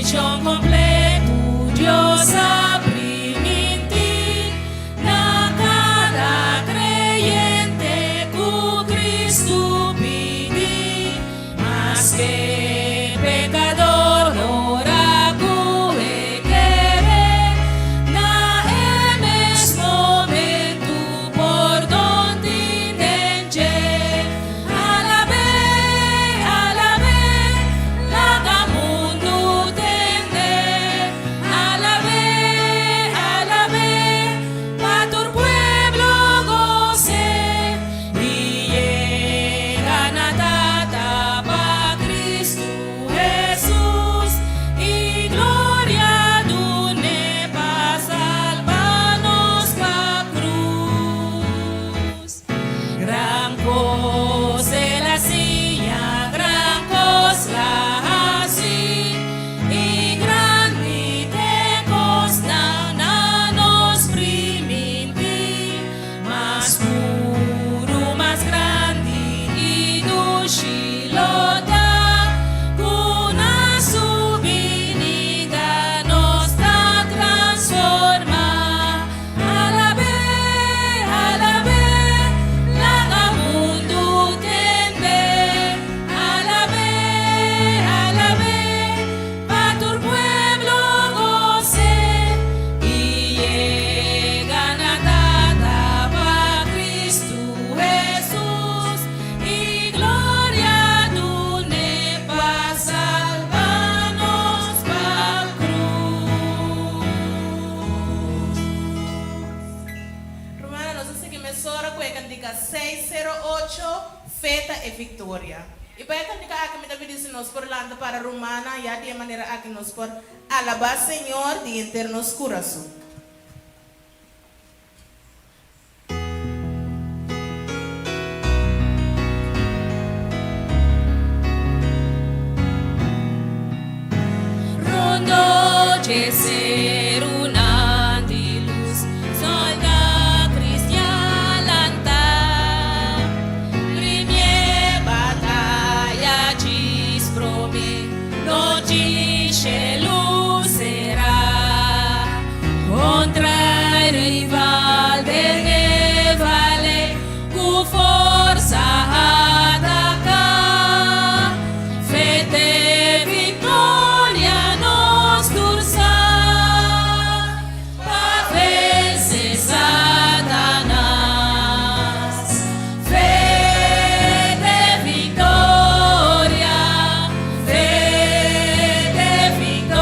Bendishon kompleto Dios a primintí na kada kreyente ku Kristu pidi. Maske pekador ora ku e kere, na e mes momento pordon tin den dje. Alab'é, alab'é, laga mundu tende. Alab'é, alab'é, pa tur pueblo gos'é. I yega na Tata pa Kristu Hesus i gloria dun'é pa salba nos pa krus. Gran kos el a siña, gran kos l'a hasi, i grandi t'e kosnan na nos primintí. Mas puru, mas grandi i dushi lo ta, ku na su binida nos ta transformá. Alab'é, alab'é, laga mundu tende. Alab'é, alab'é, pa tur pueblo gos'é. I yega na Tata pa Kristu Hesus i gloria dun'é pa salba nos pa krus. Rumannan, nos ta sigui mesora ku e kantika 608, Fe ta e Viktoria. I pa e kantika aki mi ta pidi si nos por lanta para rumannan, ya di e manera aki nos por alabá Señor di henter nos kurason. Rondó dje serunan di lus, sòldá kristian lanta. Bringa e bataya djis promé, nochi shelu sera. Kontra e rival den e vallei, ku forsa ataká. Fe t'e viktoria nos tur sa, pa vense Satanas. Fe t'e viktoria, fe t'e viktoria.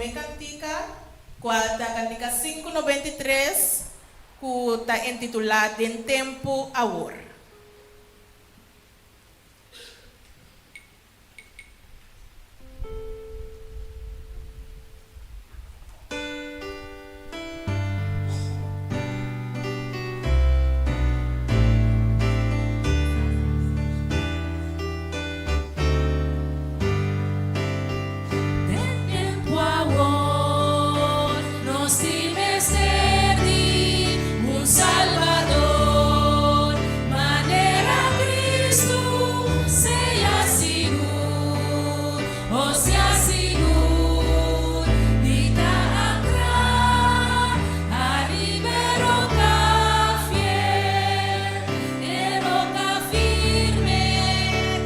promé kantika, kual ta kantika 593 ku ta intitulá Den Tempu Awor. Den tempu awor nos tin mester di un Salbador manera Cristo. Sea sigur, oh sea sigur, di ta ankrá ariba e roka fiel. E roka firme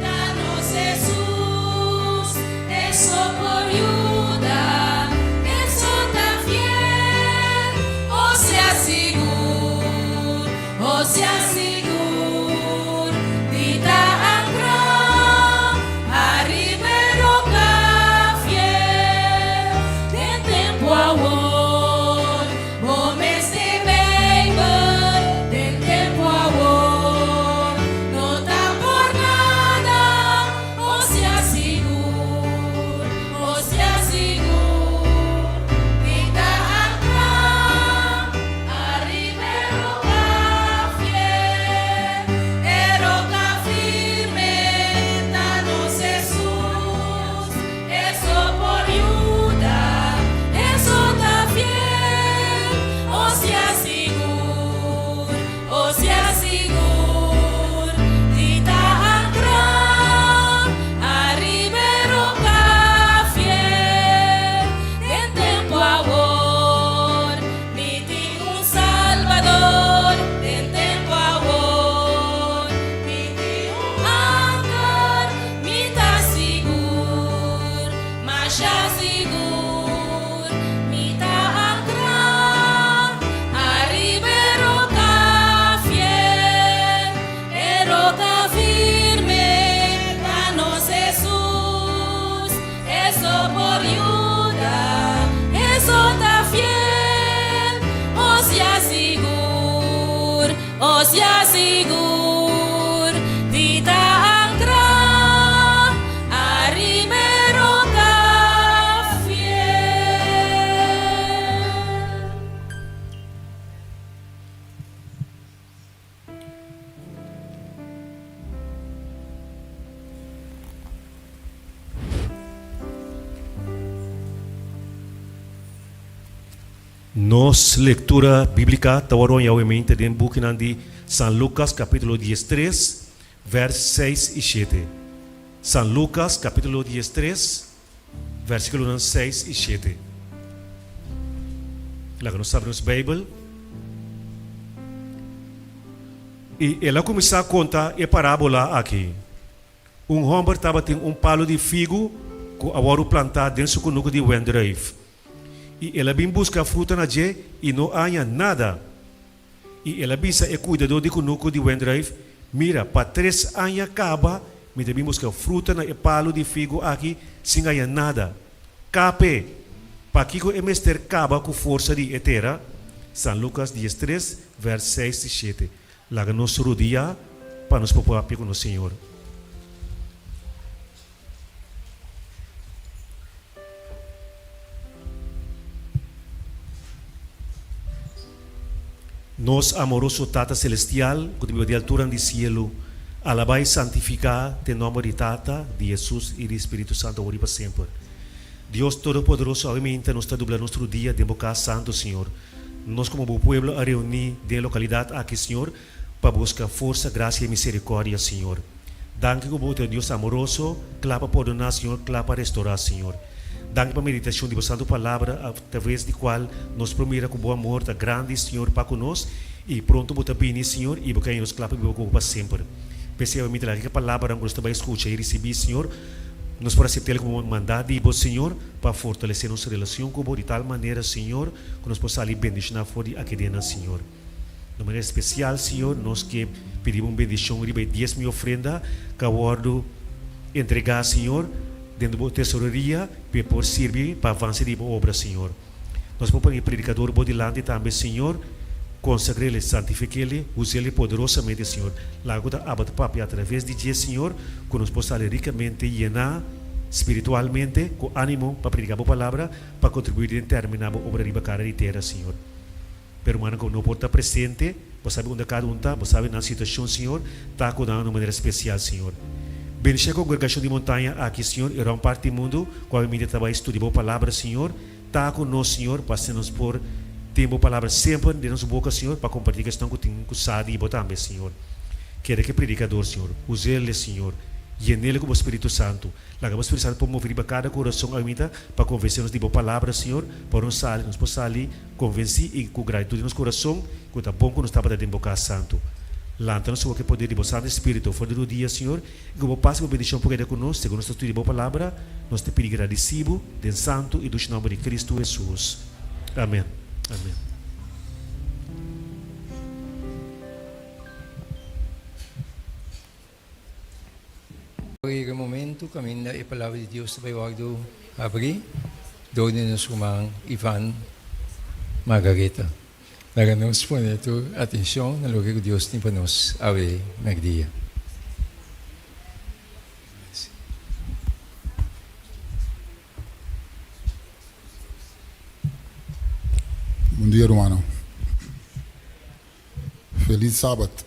ta nos Hesus, e so por yuda, e so ta fiel. Oh sea sigur, oh sea sigur, di ta ankrá ariba e roka fiel. Den tempu awor, bo mester Beibel. Den tempu awor, no ta por nada. Oh sea sigur, oh sea sigur, di ta ankrá ariba e roka fiel. E roka firme ta nos Hesus, e so por yuda, e so ta fiel. Oh sea sigur, oh sea sigur, di ta ankrá ariba e roka fiel. Den tempu awor, mi tin un Salbador. Den tempu awor, mi tin un anker. Mi ta sigur, masha sigur, mi ta ankrá ariba e roka fiel. E roka firme ta nos Hesus, e so por yuda, e so ta fiel. Oh sea sigur, oh sea sigur, di ta ankrá ariba e roka fiel. Nos lectura biblica ta worde awe den bukinan di San Lucas capitulo 13, vers 6 y 7. San Lucas capitulo 13, versiculo 6 y 7. Laga nos habri nos Bijbel. Y el a cuminsa conta e parabola aki. Un homber tabatin un palo di figu cu a wordo planta den su cunucu di wendruif. Y el a bin busca fruta na dje y no a haña nada. Y el a bisa e cuidador di cunucu di wendruif, Mira, pa tres aña caba mi ta bin busca fruta na e palo di figu aki sin haña nada. Kap'e! Pakico e mester caba cu forsa di e tera? San Lucas 13, vers 6 y 7. Laga nos rodia pa nos por papia cu nos Señor. Nos amoroso Tata Celestial, cu ta biba di alturan di cielo, alaba y santifica te nomber di Tata, di Jesus y di Spiritu Santo awor y pa semper. Dios Todopoderoso, awe minta nos ta dubla nos rodia den bo cas santo, Señor. Nos como bo pueblo a reuni den e localidad aki, Señor, pa busca forsa, gracia y misericordia, Señor. Danki cu bo ta un Dios amoroso, cla pa pordona, Señor, cla pa restora, Señor. Danki pa meditacion di bo santo palabra, a traves di cual nos por mira cu bo amor ta grandi, Señor, pa cu nos, y pronto bo ta bini, Señor, y bo ke nos cla pa biba cu bo pa semper. P'esei awe mi ta laga ki palabranan cu nos ta bay scucha y ricibi, Señor, nos por acept'el como manda di bo, Señor, pa fortalece nos relacion cu bo di tal manera, Señor, cu nos por sali bendiciona for di akedenan, Señor. Na manera especial, Señor, nos ke pidi bo un bendicion riba e diesmo y ofrenda cu a wordo entrega, Señor. den bo tesoreria p'e por sirbi pa avanse di bo obra, Señor. Nos por pone e predicador bo dilanti tambe, Señor. Consagrele, santifiquele, usele poderosamente, Señor. Laga cu ta aba ta papia atraves di dje, Señor, cu nos por sali ricamente yená spiritualmente cu animo pa predica bo palabra, pa contribui den termina bo obra riba cara di tera, Señor. Pero hermano cu no por ta presente, bo sabi unda cada un ta, bo sabi nan situacion, Señor, ta cu nan na un manera special, Señor. Bendicia e congregacion di Montaña aki, Señor, y rond parti mundo cu awe minta ta bay studia bo palabra, Señor. Ta ku nos, Señor, pa asina nos por tin Bo palabra semper den nos boka, Señor, pa kompartí ku esnan ku tin ku sa di Bo tambe, Señor. Keda ku e predikador, Señor. Us'el, Señor. Yen'el ku Bo Spiritu Santu. Laga Bo Spiritu Santu por move riba kada kurason awinta pa konvensé nos di Bo palabra, Señor, pa nos sali, nos por sali konvensí i ku gratitud den nos kurason ku ta bon ku nos tabata den Bo kas santu. Lanta nos awor ku e poder di Bo Santu Spiritu for di rudia, Señor, I ku bo pas i bo bendishon por keda ku nos segun nos ta studia bo palabra. Nos ta pidi gradisí bo den santu i dushi nòmber di Kristu Hesus. Amen. Amen. Ora yega e momento kaminda e Palabra di Dios ta bai wòrdu habrí dor di nos ruman Ivan Margaretha. Laga nos pone tur atencion na loke cu Dios tin pa nos awe merdia. Bon dia rumannan. Feliz Sabat.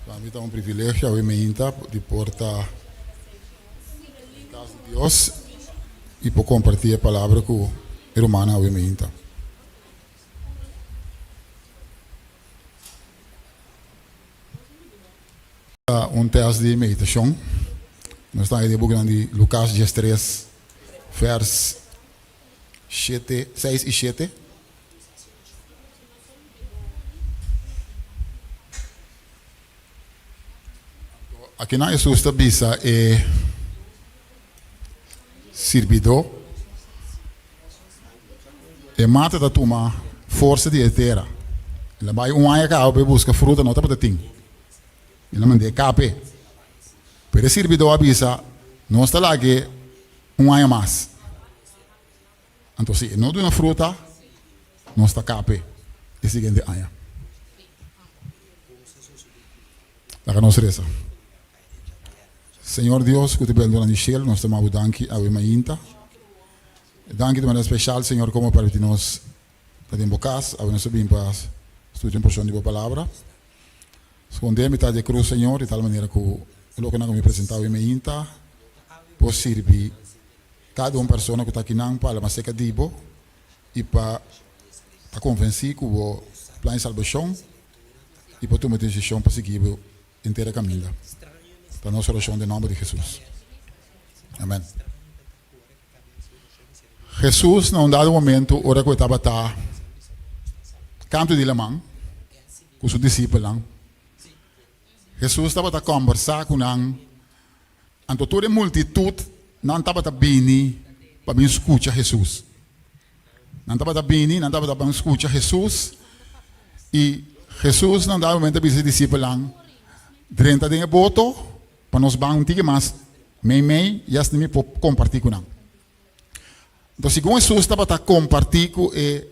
Pa mi ta un privilegio awe meinta di por ta den cas di Dios y por comparti e palabra cu e rumannan awe meinta. Ta un test di meditacion. Nos ta den e bukinan di Lucas diestres vers shete, seis y shete. Akinan Hesus ta bisa e sirbidó, E mata ta tuma forsa di e tera. El a bai un aña kaba pa e buska fruta, no tabata tin. El a mand'é kap'é. Pero e sirbidó a bisa, Nos ta lag'é un aña mas. Anto si e no duna fruta, nos ta kap'é e siguiente aña. Laga nos resa. Señor Dios ku ta bel durante shelu, nos ta maba bo danki awe mainta. Danki di manera speshal, Señor, komo permiti nos ta den bo kas. Awe nos ta bin pa studia un porshon di bo palabra. Skondé mitad di e krus, Señor, di tal manera ku lokenan ku mi presentá awe mainta por sirbi Kada un persona ku ta akinan pa alma seka di bo i pa ta konvensí ku bo plan di salbashon i pa tuma desishon pa sigui bo henter e kaminda. Ta nos orashon den nòmber di Hesus. Amèn. Hesus na un dado momentu ora ku e tabata kantu di laman ku su disipelnan, Hesus tabata kòmbersá ku nan. Anto tur e multitut nan tabata bini pa bin skucha Hesus. Nan tabata bini, nan tabata ban skucha Hesus, i Hesus na un dado momento a bisa e disipelnan, Drenta den e boto pa nos ban un tiki mas meimei i asina mi por kompartí ku nan. Anto segun Hesus tabata kompartí ku e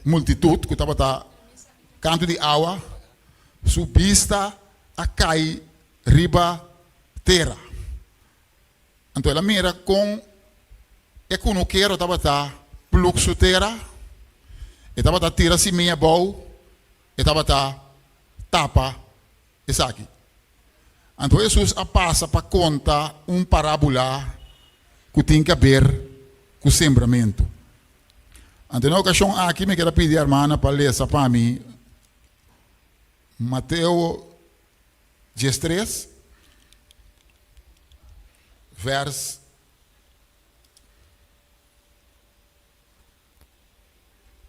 multitut ku tabata kantu di awa, su bista a kai riba tera. Anto el a mira kon e kunukero tabata plug su tera, e tabata tira simia abou, e tabata tapa esaki. Anto Hesus a pasa pa konta un parábula ku tin ke aber ku sembramentu. Anto na e okashon aki mi ker a pidi hermana pa lesa pa mi Mateo 13, vers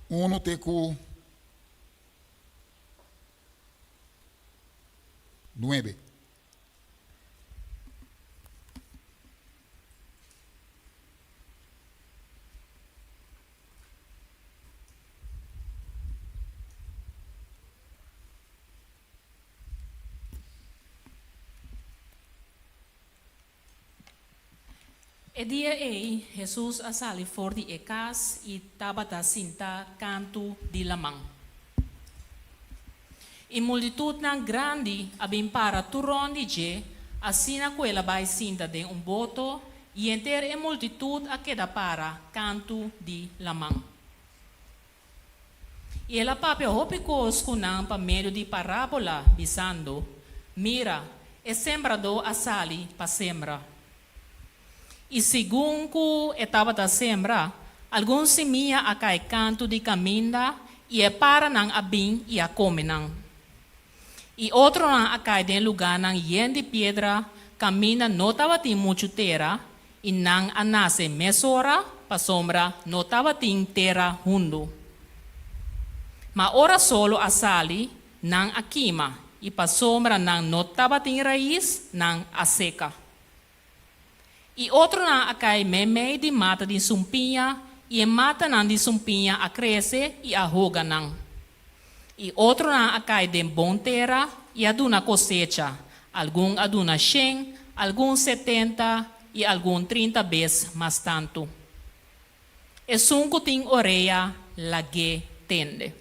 1 te ku 9. E dia ei, Hesus a sali for di e kas i tabata sinta kantu di laman. I multitutnan grandi a bin para tur rònt di dje, asina ku el a bai sinta den un boto, i henter e multitut a keda para kantu di laman. I el a papia hopi kos ku nan pa medio di parábola, bisando, Mira, e sembradó a sali pa sembra. I segun ku e tabata sembra, algun simia a kai kantu di kaminda i e paranan a bin i a kome nan. I otronan a kai den lugánan yen di piedra kaminda no tabatin muchu tera i nan a nase mesora pasobra no tabatin tera hundu. Ma ora solo a sali, nan a kima i pasobra nan no tabatin rais, nan a seka. I otronan a kai meimei di mata di sumpiña, i e matanan di sumpiña a krese i a hoga nan. I otronan a kai den bon tera i a duna kosecha, algun a duna shen, algun setenta i algun trinta bes mas tantu. Esun ku tin orea, lag'é tende.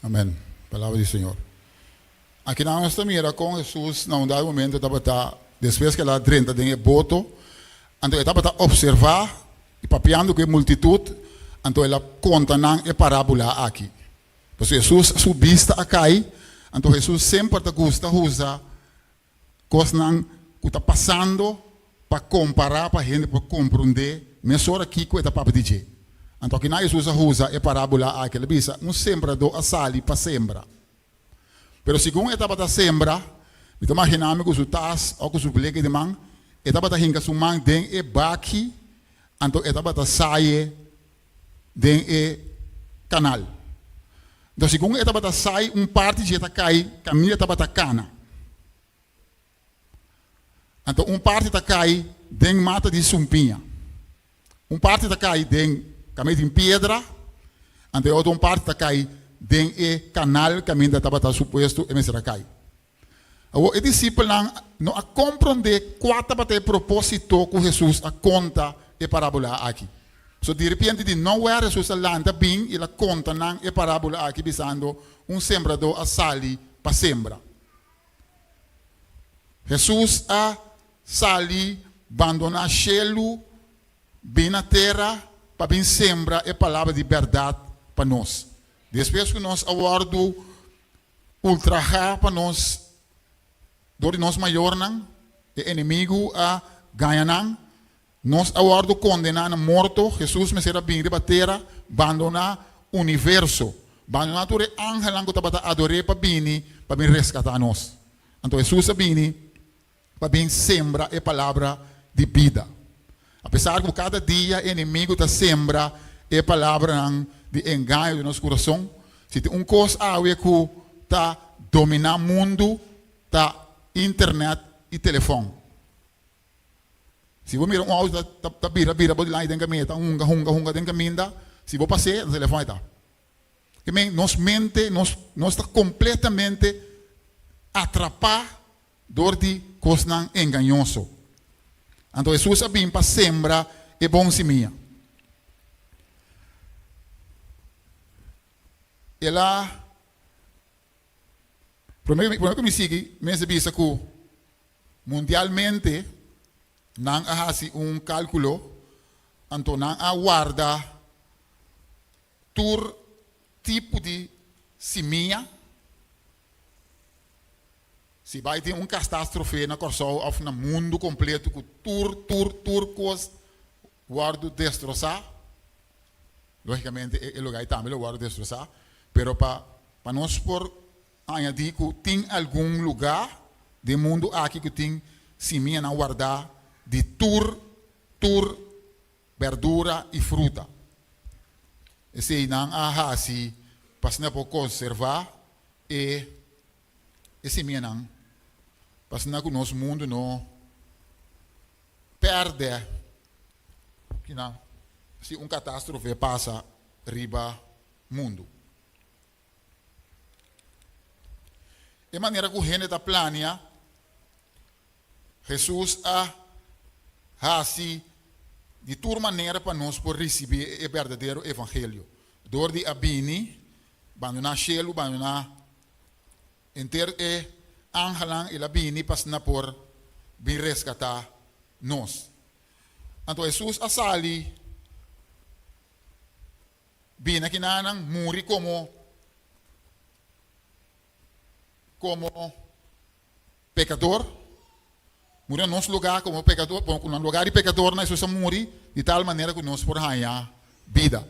Amen. Palabra di Señor. Akinan nos ta mira kon Hesus na un dado momento tabata, despues ku el a drenta den e boto, anto e tabata opservá i papiando ku e multitut, anto el a konta nan e parábula aki. Pasobra Hesus su bista a kai, anto Hesus semper ta gusta usa kosnan ku ta pasando pa kompará pa hende por komprondé mesora kiko e ta papia di dje. Anto akinan Hesus a usa e parábula aki, el a bisa, Un sembradó a sali pa sembra. Pero segun e tabata sembra, mi ta maginá mi ku su tas òf ku su bleke di man, e tabata hinka su man den e baki, anto e tabata saye den e kanal. Anto segun e tabata sai, un parti dje ta kai kaminda e tabata kana. Anto un parti ta kai den mata di sumpiña. Un parti ta kai den kaminda tin piedra, anto e otro un parti ta kai den e kanal kaminda tabata supuesto e mester a kai. Awor e disipelnan no a komprondé kua tabata e propósito ku Hesus a konta e parábola aki. So diripiente di nowhere Hesus a lanta bin i el a konta nan e parábola aki bisando, Un sembradó a sali pa sembra. Hesus a sali bandoná shelu bin na tera pa bin sembra e palabra di bèrdat pa nos. Despues ku nos a wòrdu ultrahá pa nos dor di nos mayornan, e enemigu a gaña nan, nos a wòrdu kondená na morto, Hesus mester a bin riba tera bandoná universo, bandoná tur e angelnan ku tabata ador'é pa bini pa bin reskatá nos. Anto Hesus a bini pa bin sembra e palabra di bida. Apesar ku kada dia e enemigu ta sembra e palabranan di engaño den nos kurason, si tin un kos awe ku ta dominá mundu ta internet i telefòn. Si bo mira un auto ta ta bira bira bo dilanti den kaminda, ta hunga hunga hunga den kaminda, si bo pas'é, ta telefòn e ta. Ke men nos mente, nos nos ta kompletamente atrapá dor di kosnan engañoso. Anto Hesus a bin pa sembra e bon simia. El a Promé promé ku mi sigui, mi mester bisa ku mundialmente nan a hasi un kálkulo, anto nan a warda tur tipo di simia. Si bai tin un kastastrofe na Kòrsou òf na mundu kompleto ku tur tur tur kos wòrdu destrosá, lógikamente e lugá ei tambe lo wòrdu destrosá, pero pa pa nos por añadí ku tin algun lugá den mundu aki ku tin simianan wardá di tur tur bèrdura i fruta. Esei nan a hasi pa asina por konservá e e simianan, pa asina ku nos mundu no pèrdè kinan si un katastrofe pasa riba mundu. E manera ku hende ta plania, Hesus a hasi. di tur manera pa nos por risibí e berdadero evangelio. Dor di a bini, bandoná shelu, bandoná henter e angelnan, el a bini pa asina por bin reskatá nos. Anto Hesus a sali bini akinanan muri komo komo pekador, muri na nos lugá komo pekador, bon, na lugá di pekadornan Hesus a muri di tal manera ku nos por haña bida.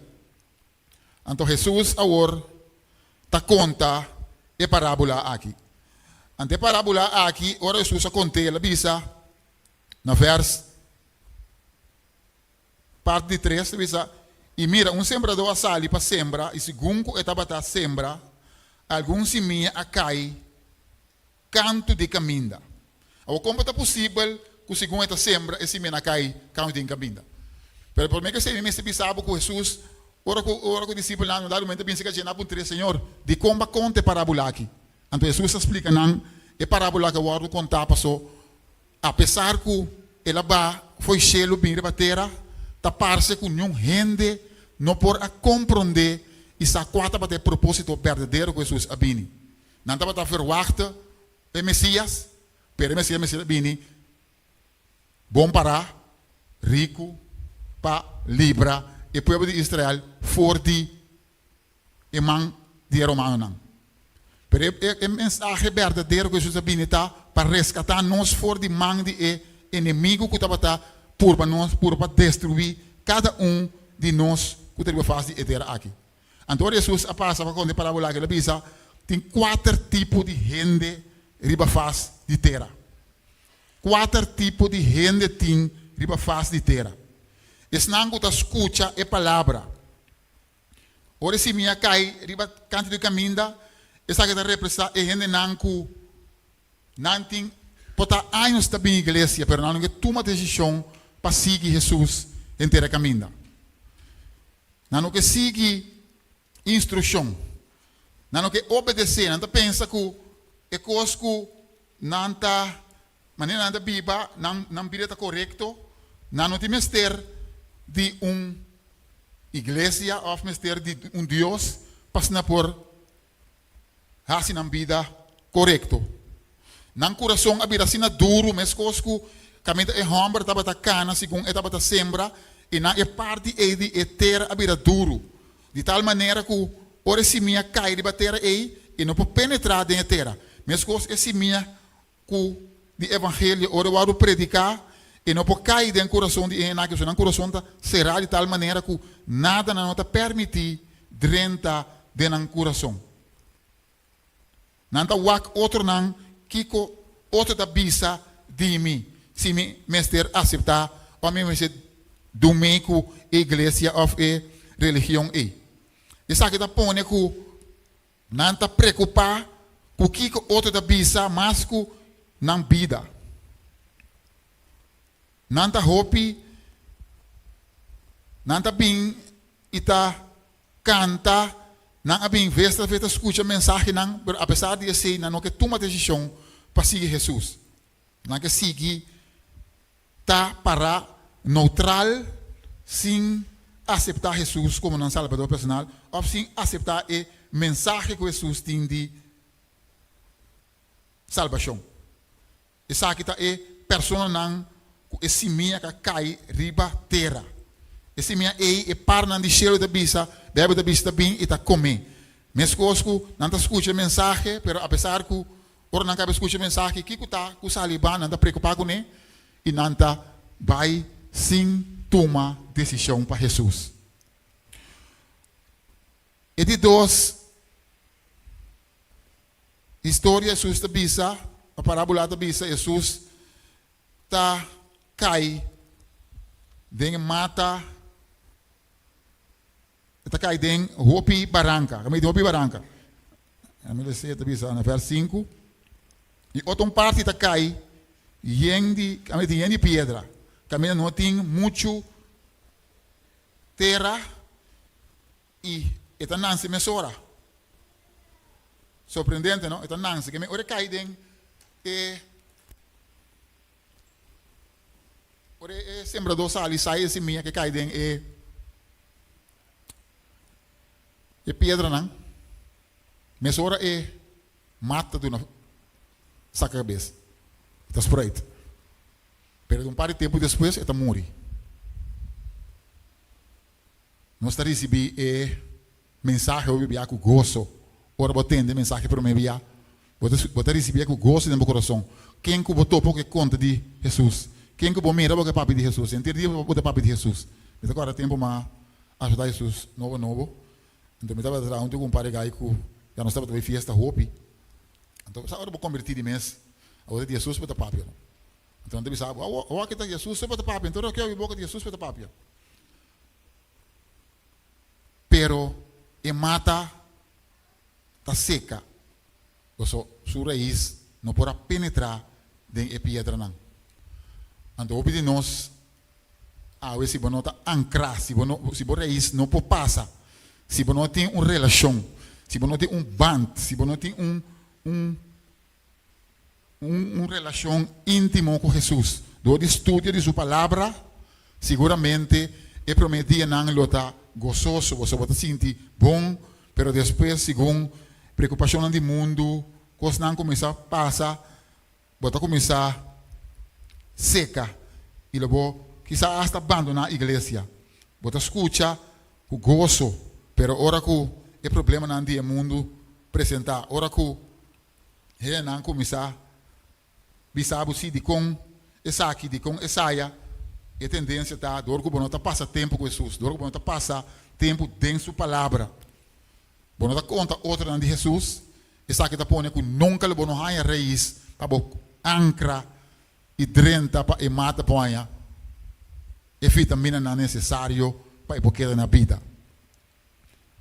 Anto Hesus awor ta konta e parábola aki. Anto e parábola aki, ora Hesus a kont'é, el a bisa na vèrs Parti di tres ta bisa, I mira, un sembradó a sali pa sembra, i segun ku e tabata sembra, algun simia a kai kantu di kaminda. Awor, kon por ta posibel ku segun e ta sembra, e simianan a kai kantu den kaminda? Pero promé ku esei, mi mester bisa bo ku Hesus, ora ku ora ku disipelnan un dado momento a binse kach'é, nan a puntr'é, Señor, dikon bo a konta e parábula aki? Anto Hesus a splika nan e parábula ku a wòrdu kontá pasó Apesar ku el a baha fo'i shelu bin riba tera, ta parse ku niun hende no por a komprondé i sa kua tabata e propósito berdadero ku Hesus a bini. Nan tabata ferwagte e Mesías, pero e Mesías mester a bini bon pará, riku, pa libra e pueblo di Israel for di e man di e romanonan. Pero e e mensahe berdadero ku Hesus a bini ta pa reskatá nos for di man di e enemigu ku tabata purba nos, purba pa destruí kada un di nos ku ta riba fas di e tera aki. Anto ora Hesus a pasa pa konta e parábola aki, el a bisa, Tin kuater tipo di hende riba fas di tera. Kuater tipo di hende tin riba fas di tera. Esnan ku ta skucha e palabra. Ora e simia kai riba kantu di kaminda, esaki ta represá e hendenan ku nan tin por ta años ta bin iglesia, pero nan no ke tuma desishon pa sigui Hesus henter e kaminda. Nan no ke sigui instrukshon. Nan no ke obedesé. Nan ta pensa ku e kos ku nan ta, manera nan ta biba, nan nan bida ta korekto. Nan no tin mester di un iglesia òf mester di un Dios pa asina por hasi nan bida korekto. Nan kurason a bira asina duru meskos ku kaminda e hòmber tabata kana segun e tabata sembra, i nan e parti ei di e tera a bira duru, di tal manera ku ora e simia kai riba tera ei, e no por penetrá den e tera. Meskos e simia ku di evangelio ora e wòrdu prediká, e no por kai den kurason di e hendenan aki, pasobra nan kurason ta será di tal manera ku nada nan no ta permití drenta den nan kurason. Nan ta wak otronan kiko otro ta bisa di mi, si mi mester aseptá òf mi mester dum'é ku e iglesia òf e religion ei. Esaki ta pone ku Nan ta preokupá ku kiko otro ta bisa mas ku nan bida. Nan ta hopi, nan ta bin i ta kanta, nan a bin ves tras ves ta skucha mensahenan, pero apesar di esei nan no ke tuma desishon pa sigui Hesus. Nan ke sigui ta pará neutral sin aseptá Hesus komo nan Salbador personal òf sin aseptá e mensahe ku Hesus tin di salbashon. Esaki ta e personanan ku e simia ka kai riba tera. E simia ei e parnan di shelu ta bisa, Beibel ta bisa ta bin i ta kom'é. Meskos ku nan ta skucha e mensahe, pero apesar ku Ora nan kaba skucha e mensahe, kiko ta ku sali ba? Nan ta preokupá kuné i nan ta bai sin tuma desishon pa Hesus. E di dos historia Hesus ta bisa, e parábola ta bisa, Hesus ta kai den e mata, e ta kai den hopi baranka, hopi baranka. Mi lesa ta bisa na vers sinku, I otro un parti ta kai yen di, kaminda tin yen di piedra, kaminda no tin muchu tera i e ta nanse mesora. Sorprendente, no? E ta nanse. Keme ora e kai den e. Ora e sembradó sali sai e simia ke kai den e e piedranan, mesora e mat ta duna saka kabes, e ta spruit. Pero un par di tempu despues e ta muri. Nos ta risibí e mensahe hopi bia ku goso. Ora bo tende e mensahe promé bia, bo ta bo ta risibí ku goso den bo kurason. Ken ku bo topa ku e konta di Hesus? Ken ku bo mira bo ke papia di Hesus? Henter dia bo ta papia di Hesus. Mi ta kòrda tempu m'a aseptá Hesus nobo nobo. Anto mi tabata traha huntu ku un par di gai ku ya nos tabata bai fiesta hopi. Anto sa ora bo kombertí di mes, awor ta di Hesus bo ta papia. Anto nan ta bisa bo, Awor awor aki ta Hesus bo ta papia. Anto ora ke obi boka di Hesus bo ta papia. Pero e mata ta seka, paso su rais no por a penetrá den e piedranan. Anto hopi di nos awe si bo no ta ankrá, si bo no, si bo rais no por pasa, si bo no tin un relashon, si bo no tin un band, si bo no tin un un un relashon íntimo ku Hesus dor di studio di su Palabra, siguramente e promé dianan lo ta gososo, boso bo ta sinti bon, pero despues segun preokupashonnan di mundu, kosnan kuminsá pasa, bo ta kuminsá seka i lo bo kisa asta bandoná iglesia. Bo ta skucha ku goso, pero ora ku e problemanan di e mundu presentá, ora ku Hendenan kuminsá bisa bo si dikon esaki, dikon esaya, e tendensia ta dor ku bo no ta pasa tempu ku Hesus, dor ku bo no ta pasa tempu den su palabra, bo no ta konta otronan di Hesus, esaki ta pone ku nunka lo bo no haña rais pa bo ankra i drenta pa e mata por haña e vitaminanan nesesario pa e por keda na bida.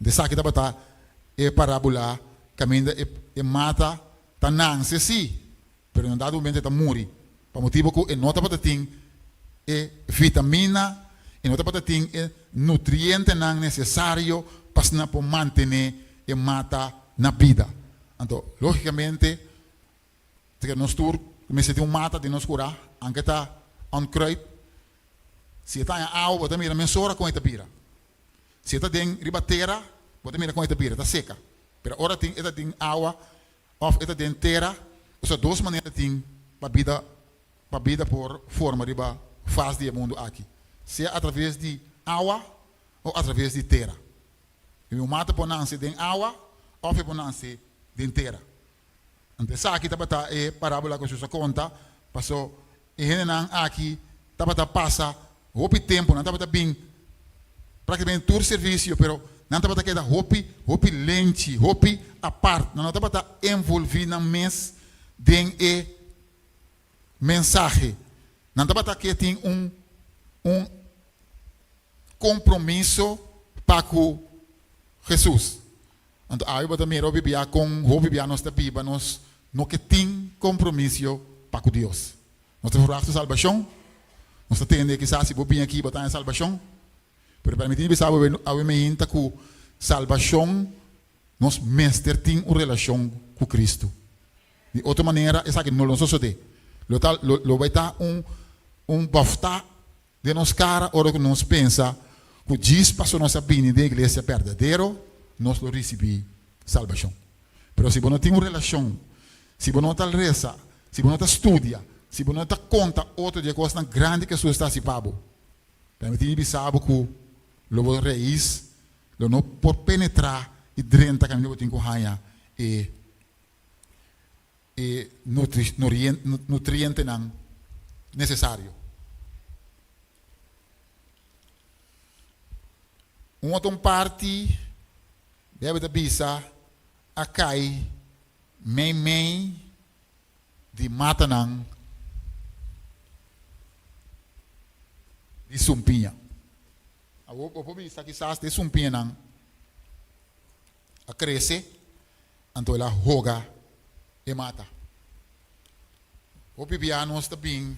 Esaki tabata e parábula kaminda e mata ta nanse sí, pero na dado momento e ta muri, pa motibu ku e no tabata tin e vitamina, e no tabata tin e nutrientenan nesesario pa asina por mantené e mata na bida. Anto, lógikamente, Te nos tur mester tin un mata den nos kurá, anke ta onkruid. Si e ta haña awa, bo ta mira mesora kon e ta bira. Si e ta den riba tera, bo ta mira kon e ta bira, e ta seka. Pero ora tin e ta den awa òf e ta den tera, osea dos manera tin pa bida pa bida por forma riba fas di e mundu aki, sea atraves di awa o atraves di tera. I un mata por nanse den awa òf e por nanse den tera. Anto esaki tabata e parábola ku Hesus a konta, paso e hendenan aki tabata pasa hopi tempu, nan tabata bin práktikamente tur servisio, pero nan tabata keda hopi, hopi lenchi, hopi apart, nan no tabata envolví nan mes den e mensahe. Nan tabata ke tin un un kompromiso pa ku Hesus. Anto awe bo ta mira hopi bia kon hopi bia nos ta biba, nos no ke tin kompromisio pa ku Dios. Nos ta verwagt su salbashon, nos ta tende kisas si bo bin aki bo ta haña salbashon, pero permití mi bisa bo awe meinta ku salbashon nos mester tin un relashon ku Kristu. Di otro manera esaki no lo sosodé. Lo ta lo bai ta un un bòftá Den nos kara ora ku nos pensa ku djis paso nos a bini den iglesia berdadero, nos lo risibí salbashon. Pero si bo no tin un relashon, si bo no ta resa, si bo no ta studia, si bo no ta konta otro di e kosnan grandi ku Hesus ta hasi pa bo, permití mi bisa bo ku lo bo reis lo no por penetrá i drenta kaminda bo tin ku haña e e nutrientenan nesesario. Un otro parti Bijbel ta bisa a kai meimei di matanan di sumpiña. Awor bo por bisa kisas e sumpiñanan a krese Anto el a hoga e mata. Hopi bia nos ta bin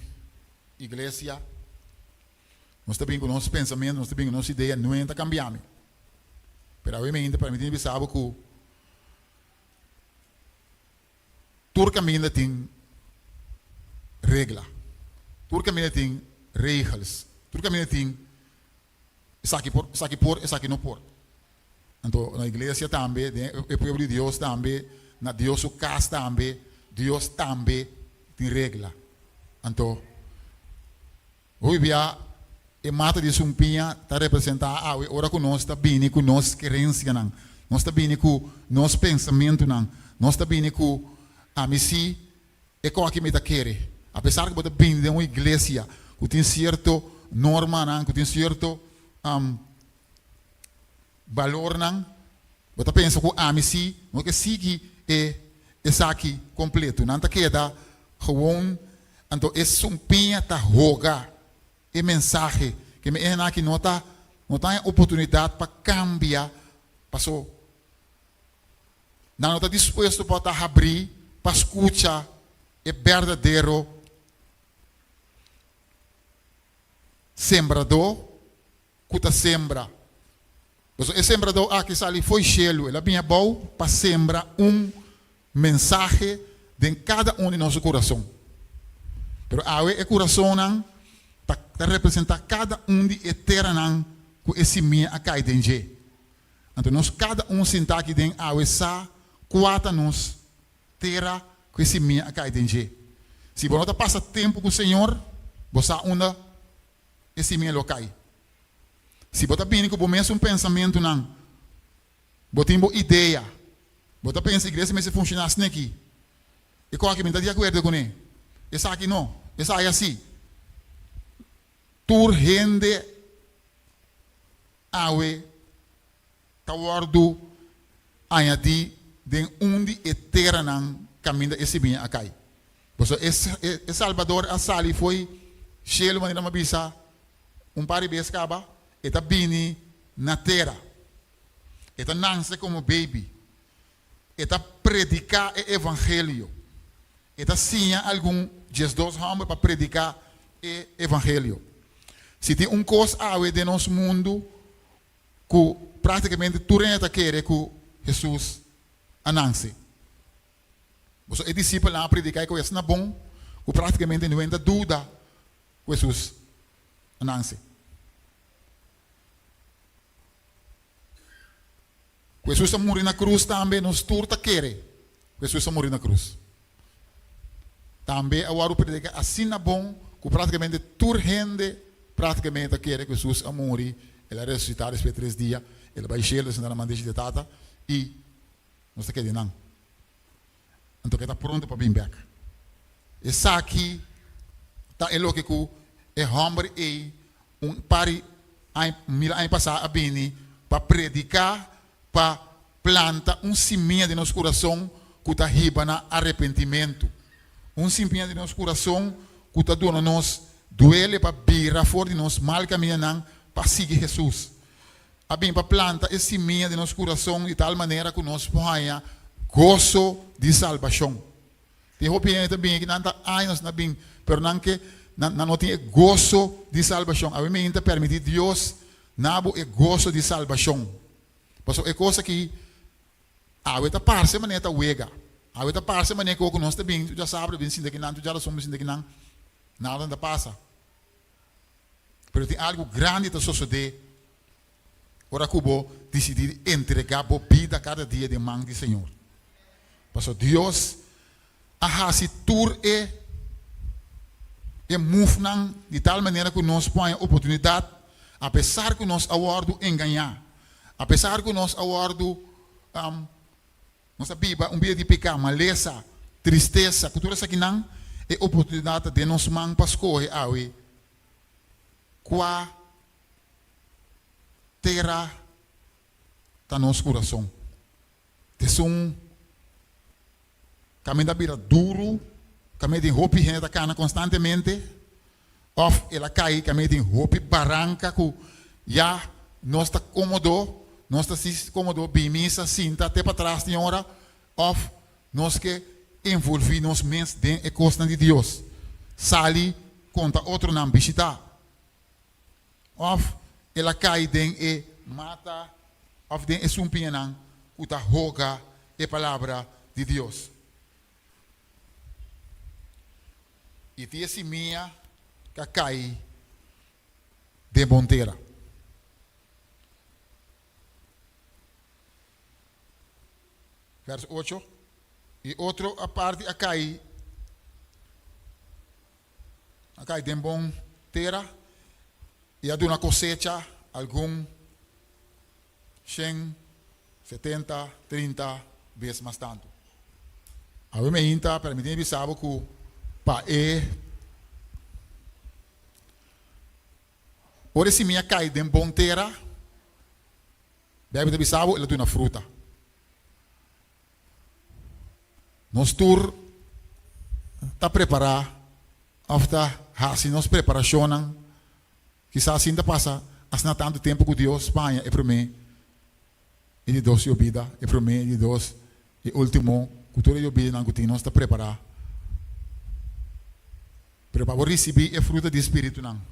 iglesia, nos ta bin ku nos pensamentu, nos ta bin ku nos idea, nuen ta kambia mi. Pero awe mi ainda permiti mi bisa bo ku tur kaminda tin regla, tur kaminda tin. regels. Tur kaminda tin esaki por, esaki por, esaki no por. Anto na iglesia tambe, den e pueblo di Dios tambe, na Dios su kas tambe, Dios tambe tin regla. Anto hopi bia e mata di sumpiña ta representá awe ora ku nos ta bini ku nos kerensianan, nos ta bini ku nos pensamentunan, nos ta bini ku ami si E koki mi ta kere. Apesar ku bo ta bini den un iglesia ku tin sierto normanan, ku tin sierto balornan, bo ta pensa ku ami si no ke sigui e esaki kompleto. Nan ta keda gewoon, anto e sumpiña ta hoga e mensahe ke mi ehenan aki no ta no ta haña oportunidat pa kambia paso Nan no ta dispuesto pa ta habrí pa skucha e berdadero sembradó ku ta sembra. Pasobra e sembradó aki sali fo'i shelu, el a bini abou pa sembra un mensahe den kada un di nos kurason. Pero awe e kurasonnan ta representá kada un di e teranan ku e simia a kai den dje. Anto nos kada un sintá aki den awe sa kua ta nos tera ku e simia a kai den dje. Si bo no ta pasa tempu ku Señor, bo sa unda e simia lo kai. Si bo ta bini ku bo mesun pensamentunan, bo tin bo idea, bo ta pensa iglesia mester funshoná asina aki, e kos aki mi ta di akuerdo kuné, esaki no, esaki asi. Tur hende awe ta wòrdu añadí den un di e teranan kaminda e simia a kai. Pasobra e Salbador a sali fo'i shelu, manera mi a bisa un par di bes kaba, e ta bini na tera. E ta nanse komo beibi. E ta prediká e evangelio. E ta siña algun diesdos hòmber pa prediká e evangelio. Si tin un kos awe den nos mundu ku práktikamente tur hende ta kere ku Hesus a nanse. Pasobra e disipelnan a prediká e kos asina bon ku práktikamente niun hende ta duda ku Hesus a nanse. Ku Hesus a muri na krus tambe nos tur ta kere ku Hesus a muri na krus. Tambe a wòrdu predika asina bon ku práktikamente tur hende práktikamente ta kere ku Hesus a muri, el a resusitá despues di tres dia, el a bai shelu, el a sinta na man derechi di e Tata i nos ta kere nan. Anto ke ta pronto pa bin bek. Esaki ta e loke ku e hòmber ei un par di aña, mil aña pasá a bini pa prediká, pa planta un simia den nos kurason ku ta hiba na arepentimentu. Un simia den nos kurason ku ta duna nos duele pa bira for di nos mal kamindanan pa sigui Hesus. A bini pa planta e simia den nos kurason di tal manera ku nos por haña goso di salbashon. Tin hopi hende ta bini aki, nan ta años na bin, pero nan ke, nan no tin e goso di salbashon. Awe mi ta permití Dios na bo e goso di salbashon. Pasobra e kos aki awe ta parse manera ta wega. Awe ta parse manera ku nos ta bin tur djasabra bin sinta akinan, tur djarason bin sinta akinan, nada no ta pasa. Pero tin algu grandi ta sosodé ora ku bo disidí di entregá bo bida kada dia den man di Señor. Pasobra Dios a hasi tur e e mufnan di tal manera ku nos por haña oportunidat, apesar ku nos a wòrdu engañá, apesar ku nos a wòrdu nos a biba un bida di piká, malesa, tristesa, ku tur esakinan, e oportunidat ta den nos man pa skohe awe kua tera ta nos kurason. Esun kaminda a bira duru, kaminda tin hopi hende ta kana konstantemente, òf el a kai kaminda tin hopi baranka ku ya nos ta kómodo, nos ta si kómodo bin misa, sinta te patras tin ora, òf nos ke envolví nos mes den e kosnan di Dios, sali konta otronan, bishitá. Òf el a kai den e mata òf den e sumpiñanan ku ta hoga e palabra di Dios. I tin e simia ku a kai Den bon tera. Vers ocho, I otro a parti a kai a kai den bon tera i a duna kosecha algun shen, setenta, trinta bes mas tantu. Awe mi hinta permití mi bisa bo ku pa e ora e simia kai den bon tera, Bijbel ta bisa bo el a duna fruta. Nos tur ta prepará òf ta hasi nos preparashonnan. Kisas sin ta pasa asina tantu tempu ku Dios pa haña e promé i di dos yobida, e promé i di dos i último, ku tur e yobidanan ku tin nos ta prepará. Pero pa bo risibí e fruta di spiritunan,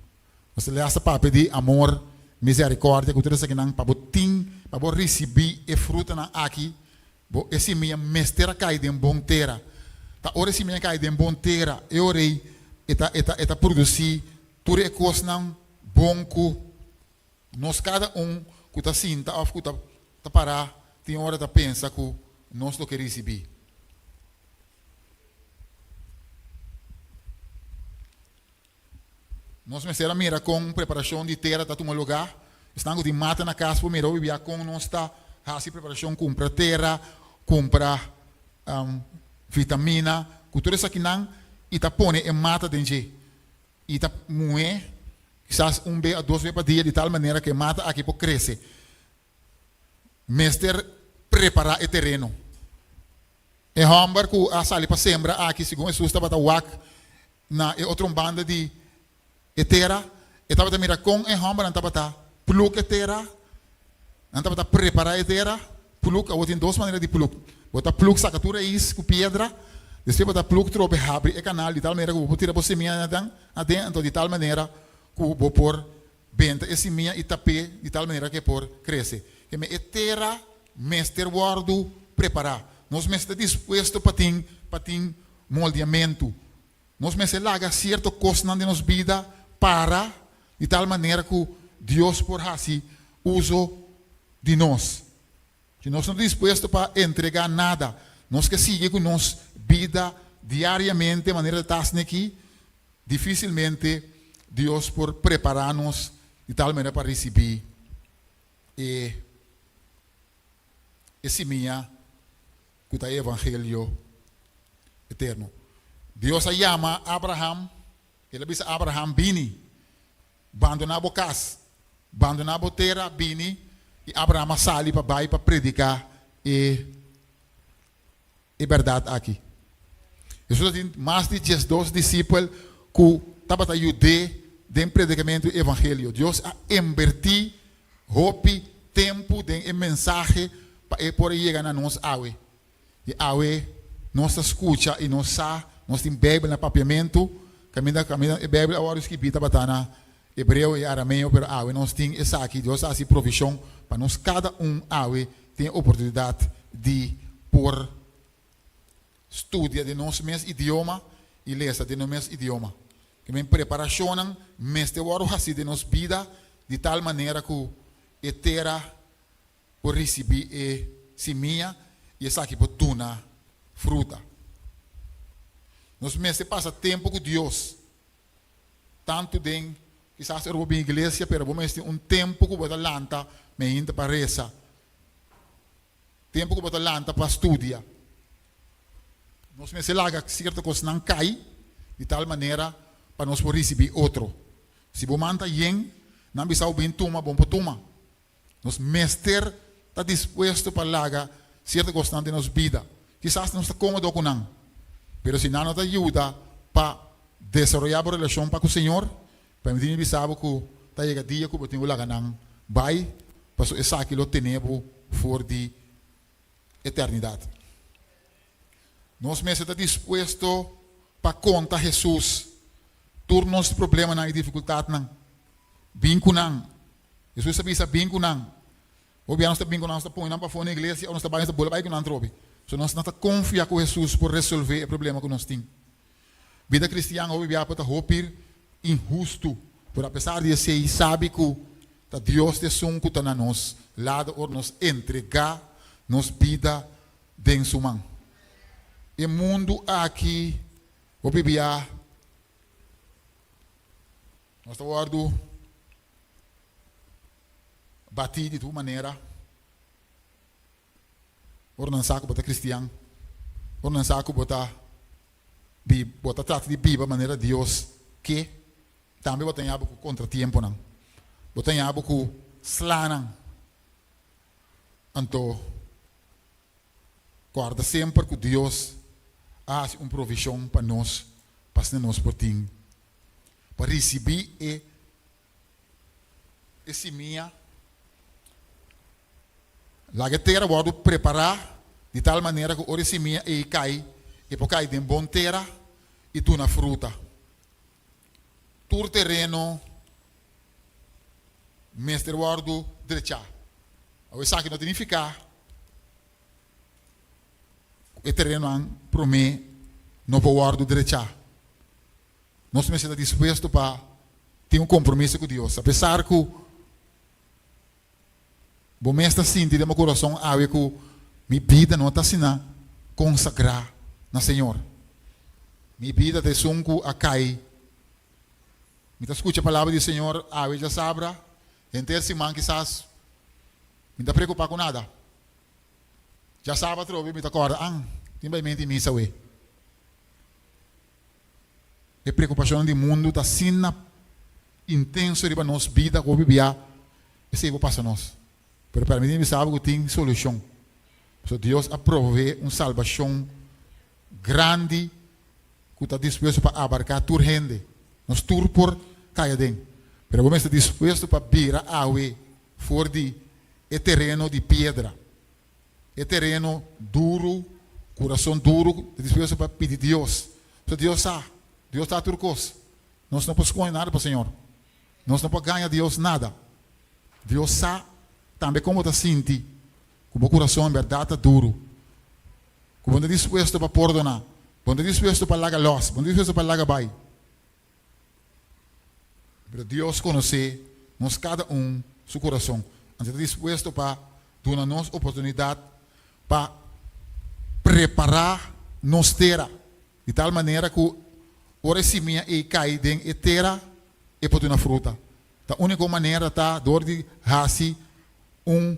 nos ta lesa papia di amor, misericordia, ku tur esakinan, pa bo tin, pa bo risibí e frutanan aki, bo e simia mester a kai den bon tera. Ta ora e simia kai den bon tera, e ora ei e ta e ta e ta produsí tur e kosnan bon ku nos kada un ku ta sinta òf ku ta ta pará tin ora ta pensa ku nos lo ke risibí. Nos mester a mira kon preparashon di tera ta tuma lugá. Esnan ku tin mata na kas por mira hopi bia kon nos ta hasi preparashon, kumpra tera, kumpra vitamina, ku tur esakinan i ta pone e mata den dje. I ta muhé kisas un be o dos be pa dia di tal manera ku e mata aki por krese. Mester prepará e tereno. E hòmber ku a sali pa sembra aki, segun Hesus tabata wak na e otro banda di e tera, e tabata mira kon e hòmbernan tabata pluk e tera, nan tabata prepará e tera. Pluk, awor tin dos manera di pluk. Bo ta pluk saka tur rais ku piedra, despues bo ta pluk trobe habri e kanal di tal manera ku bo por tira bo semianan aden, anto di tal manera ku bo por Benta e simia i tap'é di tal manera ku e por krese. Keme e tera mester wòrdu prepará. Nos mester ta dispuesto pa tin pa tin moldeamentu. Nos mester laga sierto kosnan den nos bida para di tal manera ku Dios por hasi uso di nos. Si nos no ta dispuesto pa entregá nada, nos ke sigui ku nos bida diariamente manera ta tasni aki, difísilmente Dios por prepará nos di tal manera pa risibí e e simia ku ta e evangelio eterno. Dios a yama Abraham, El a bisa Abraham, Bini, bandoná bo kas, bandoná bo tera, bini. I Abraham a sali pa bai pa prediká e e bèrdat aki. Hesus a tin mas di diesdos disipel ku tabata yud'é den predikamentu e evangelio. Dios a inbertí hopi tempu den e mensahe pa e por a yega na nos awe. I awe nos ta skucha i nos sa, nos tin Beibel na papiamentu, kaminda kaminda e Beibel a wòrdu skibí tabata na hebreo i arameo, pero awe nos tin esaki. Dios a hasi provishon pa nos kada un awe tin e oportunidat di por studia den nos mes idioma i lesa den nos mes idioma. Ke men preparashonnan mester wòrdu hasi den nos bida di tal manera ku e tera por risibí e simia i esaki por duna fruta. Nos mester pasa tempu ku Dios, tantu den, kisas ora bo bin iglesia, pero bo mester un tempu ku bo ta lanta meinta pa resa, tempu ku bo ta lanta pa studia. Nos mester laga sierto kosnan kai di tal manera pa nos por risibí otro. Si bo man ta yen, nan bisa bo bin tuma, bo no por tuma. Nos mester ta dispuesto pa laga sierto kosnan den nos bida. Kisas nos ta kómodo ku nan, pero si nan no ta yuda pa desaroyá bo relashon pa ku Señor, permití mi bisa bo ku ta yega dia ku bo tin ku laga nan bai, pasobra esaki lo tene bo for di eternidat. Nos mester ta dispuesto pa konta Hesus tur nos problemanan i difikultatnan. Bin ku nan. Hesus a bisa, Bin ku nan. Hopi bia nos ta bin ku nan, nos ta pone nan pafó na iglesia òf nos ta bai nos ta bula bai ku nan atrobe. So nos no ta konfia ku Hesus por resolvé e problema ku nos tin. Bida kristian hopi bia por ta hopi inhustu. Pero apesar di esei, sabi ku ta Dios ta esun ku ta na nos lado ora nos entregá nos bida den su man. E mundu aki hopi bia nos ta wòrdu batí di tur manera. Ora nan sa ku bo ta kristian, ora nan sa ku bo ta bo ta trata di biba manera Dios ke, tambe bo ta haña bo ku kontratiemponan, bo ta haña bo ku slanan. Anto, kòrda semper ku Dios a hasi un provishon pa nos pa asina nos por tin pa risibí e e simia. Laga e tera wòrdu prepará di tal manera ku ora e simia ei kai, e por kai den bon tera i duna fruta. Tur tereno mester wòrdu drechá. Awor esaki no ta nifiká ku e terenonan promé no por wòrdu drechá. Nos mester ta dispuesto pa tin un kompromiso ku Dios, apesar ku bo mes ta sinti den bo kurason awe ku mi bida no ta asina konsagrá na Señor. Mi bida ta esun ku a kai. Mi ta skucha palabra di Señor awe djasabra, henter siman kisas mi ta preokupá ku nada. Djasabra atrobe mi ta kòrda, an, tin bai menti misa awe. E preokupashonnan di mundu ta asina intenso riba nos bida ku hopi bia esei por pasa nos. Pero permití mi bisa bo ku tin solushon. Pasobra Dios a proveé un salbashon grandi ku ta dispuesto pa abarká tur hende. Nos tur por kai aden. Pero bo mester dispuesto pa bira awe for di e tereno di piedra. E tereno duru, kurason duru, ta dispuesto pa pidi Dios. Pasobra Dios sa, Dios sa tur kos. Nos no por skonde nada pa Señor. Nos no por gaña Dios nada. Dios sa tambe kon bo ta sinti ku bo kurason en bèrdat ta duru, ku bo no ta dispuesto pa pordoná, bo no ta dispuesto pa laga lòs, bo no ta dispuesto pa laga bai. Pero Dios konosé nos kada un su kurason. Anto e ta dispuesto pa duna nos oportunidat pa prepará nos tera di tal manera ku ora e simia ei kai den e tera e por duna fruta. Ta úniko manera ta dor di hasi un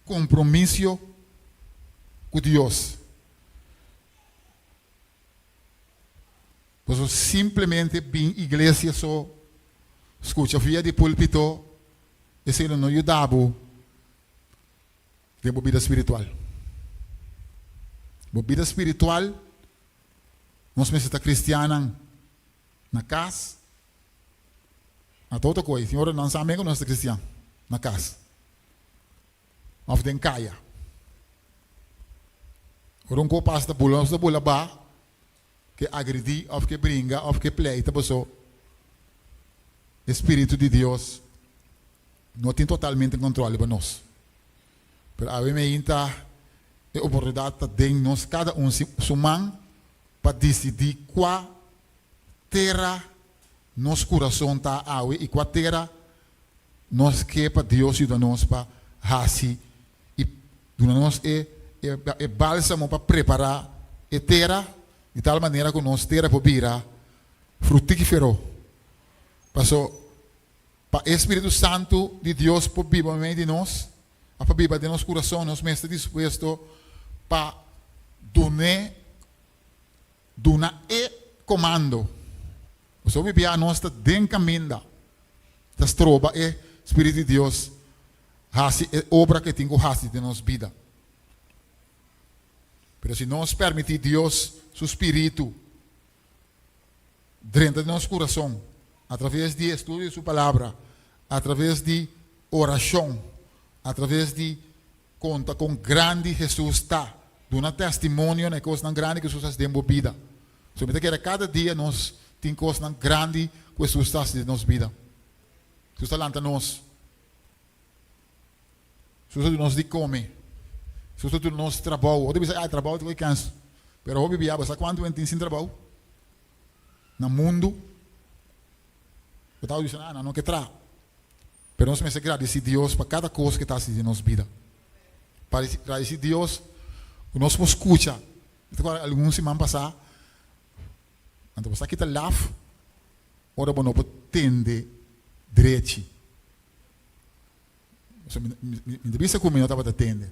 kompromisio ku Dios. Boso simplemente bin iglesia so scucha via di pulpito, esey lo no yuda bo den bo bida spiritual. Bo bida spiritual, nos mester ta cristiannan na cas, na todo coy. Tin ora nan sa men cu nos ta cristian na cas of den caya. Ora un co pasa ta bula, nos ta bula ba. Ke agridí òf ke bringa òf ke pleita boso, e Spiritu di Dios no tin totalmente kontrol riba nos. Pero awe meinta e oportunidat ta den nos kada un su man pa disidí kua tera nos kurason ta awe i kua tera nos ke pa Dios yuda nos pa hasi i duna nos e e bálsamo pa prepará e tera di tal manera ku nos tera por bira frutífero. Paso, pa e spiritu santu di Dios por biba meimei di nos, òf pa biba den nos kurason, nos mester dispuesto pa dun'é, duna e komando. Pasobra hopi bia nos ta den kaminda, ta stroba e spiritu di Dios hasi e obra ku e tin ku hasi den nos bida. Pero si nos permití Dios su spiritu drenta den nos kurason atraves di estudio di su Palabra, atraves di orashon, atraves di konta kon grandi Hesus ta, duna testimonio na e kosnan grandi ku Hesus hasi den bo bida. So mi ta kere kada dia nos tin kosnan grandi ku Hesus ta hasi den nos bida. Hesus ta lanta nos. Hesus ta duna nos di kome. Hesus ta duna nos trabou. Hopi bisa, ah, trabou ta koe kens. Pero hopi bia bo sa kuantu hende tin sin trabou na mundu? Bo ta bisa, ah, nan no ke traha. Pero nos mester gradisí Dios pa kada kos ku e ta hasi den nos bida. Pa gradisí Dios ku nos por skucha. Mi ta kòrda algun siman pasá, anto bo sa kita laf ora bo no por tende drechi. Mi ta bisa ku mi no tabata tende.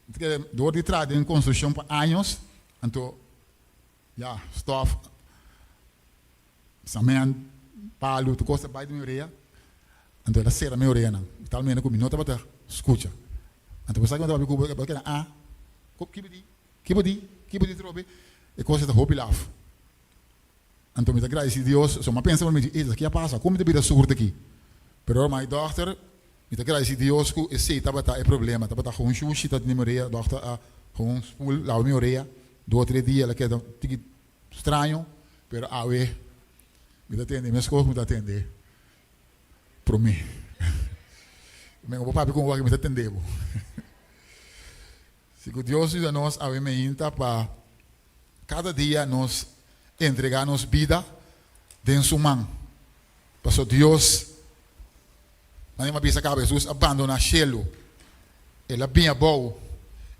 Mi ta kere dor di traha den konstrukshon pa años, anto ya, stòf, Samènt, palu, tur kos ta bai den mi orea. Anto el a sera mi oreanan di tal manera ku mi no tabata skucha. Anto bo sa ku mi tabata papia ku bo, bo a keda ah, ki bo di? Ki bo di? Ki bo di atrobe? E kos ta hopi laf. Anto mi ta gradisí Dios, so mi a pensa pa mi di, ey, ki a pasa? Kon mi ta bira surd aki? Pero ora mi dòkter, mi ta gradisí Dios ku esei tabata e problema, tabata gewoon shushi ta den mi orea, dòkter a gewoon spul laba mi orea, dos o tres dia el a keda tiki Straño, pero awe mi ta tende meskos ku mi ta tende promé. Mi bo papia ku wak mi ta tende bo. Si ku Dios yuda nos awe meinta pa kada dia nos entrega nos bida den su man. Paso Dios, manera mi a bisa kaba, Hesus a bandona shelu, el a bin abou,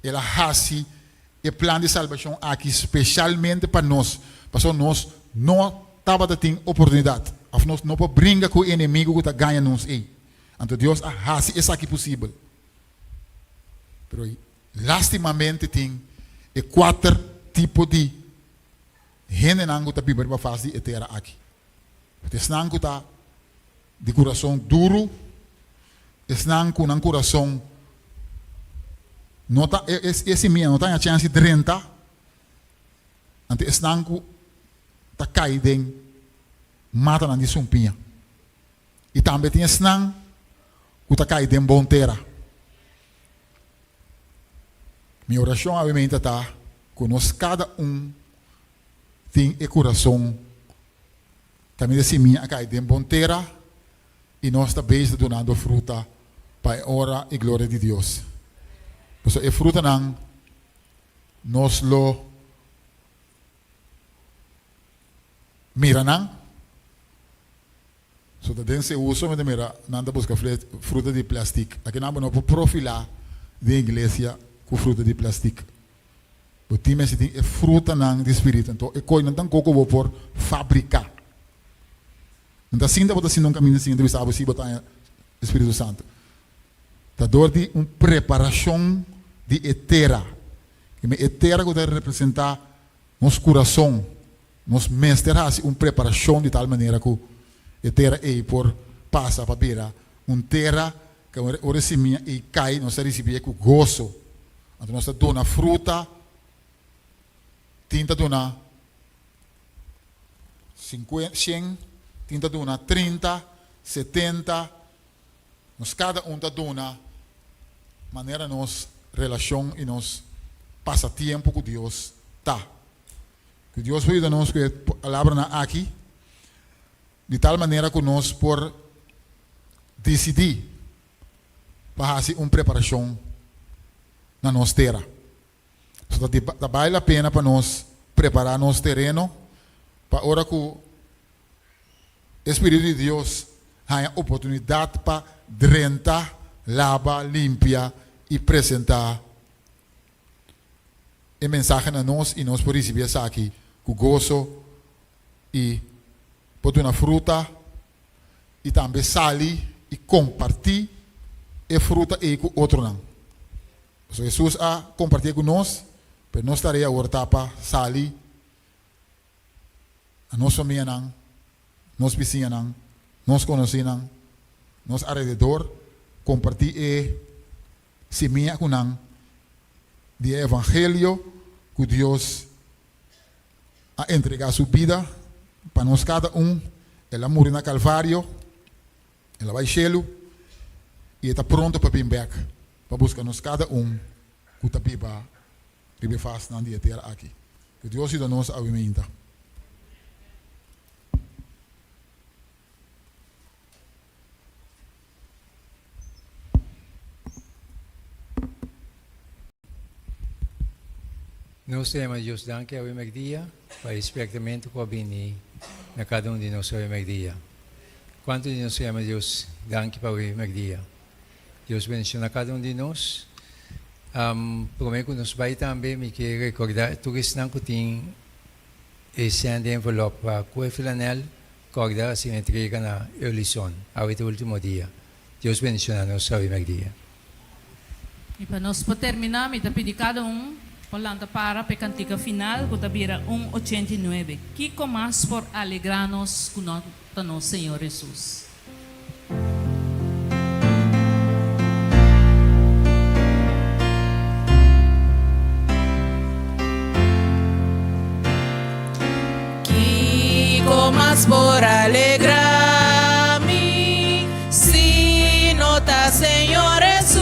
el a hasi e plan di salbashon aki speshalmente pa nos, pasobra nos no tabata tin oportunidat òf nos no por bringa ku e enemigu ku ta gaña nos ei. Anto Dios a hasi esaki posibel. Pero lastimamente tin e kuater tipo di hendenan ku ta biba riba fas di e tera aki. Esnan ku ta di kurason duru, esnan ku nan kurason no ta, e simia no ta haña chèns di drenta, anto esnan ku ta kai den matanan di sumpiña. I tambe tin esnan ku ta kai den bon tera. Mi orashon awe ta ku nos kada un tin e kurason kaminda simia a kai den bon tera i nos ta bezig ta dunando fruta pa e ora i gloria di Dios. Pasobra e frutanan nos lo mira nan. So ta den se uso mi ta mira nan ta buska fruta di plastic. Aki nan bo no por profila den iglesia ku fruta di plastic. Bo tin mester tin e frutanan di spiritu. Anto e koinan tankoko bo por fabriká. No ta sinta bo ta sinta un kaminda sin entrevistá bo si bo ta haña e Spiritu Santu. Ta dor di un preparashon di e tera. E tera ku ta representá nos kurason. Nos mester hasi un preparashon di tal manera ku e tera ei por pasa pa bira un tera ku ora e simia ei kai nos ta risibié ku goso. Anto nos ta duna fruta, tin ta duna shen, tin ta duna trinta, setenta, nos kada un ta duna manera nos relashon i nos pasatiempo ku Dios ta. Ku Dios por yuda nos ku e palabranan aki di tal manera ku nos por disidí pa hasi un preparashon na nos tera. So ta ta bale la pena pa nos prepará nos tereno pa ora ku e Spiritu di Dios haña oportunidat pa drenta, laba, limpia i presentá e mensahe na nos i nos por risibí esaki ku goso i por duna fruta i tambe sali i kompartí e fruta ei ku otronan. Pasobra Hesus a kompartié ku nos, pero nos tarea awor ta pa sali na nos famianan, nos bisiñanan, nos konosínan, nos alrededor, kompartí e simia ku nan di e evangelio ku Dios a entregá su bida pa nos kada un. El a muri na Kalvario, el a bai shelu i e ta pronto pa bin bèk pa buska nos kada un ku ta biba riba e fasnan di e tera aki. Ku Dios yuda nos awe meinta. Nos ta yama Dios danki awe mèrdia pa e spèrtamentu ku a bini na kada un di nos awe mèrdia. Kuantu di nos ta yama Dios danki pa awe merdia? Dios bendiciona kada un di nos. Prome ku nos bai tambe mi ke rekorda tur esnan ku tin e sèn den envelop pa kue flanel kòrda asina entrega na Eulison. Awe ta ultimo dia. Dios bendiciona nos awe merdia. I pa nos por terminá, mi ta pidi kada un por lanta para pa e kantika final ku ta bira un 89. Kiko mas por alegrá nos ku no ta nos Señor Hesus? Kiko mas por alegrá mi si no ta Señor Hesus,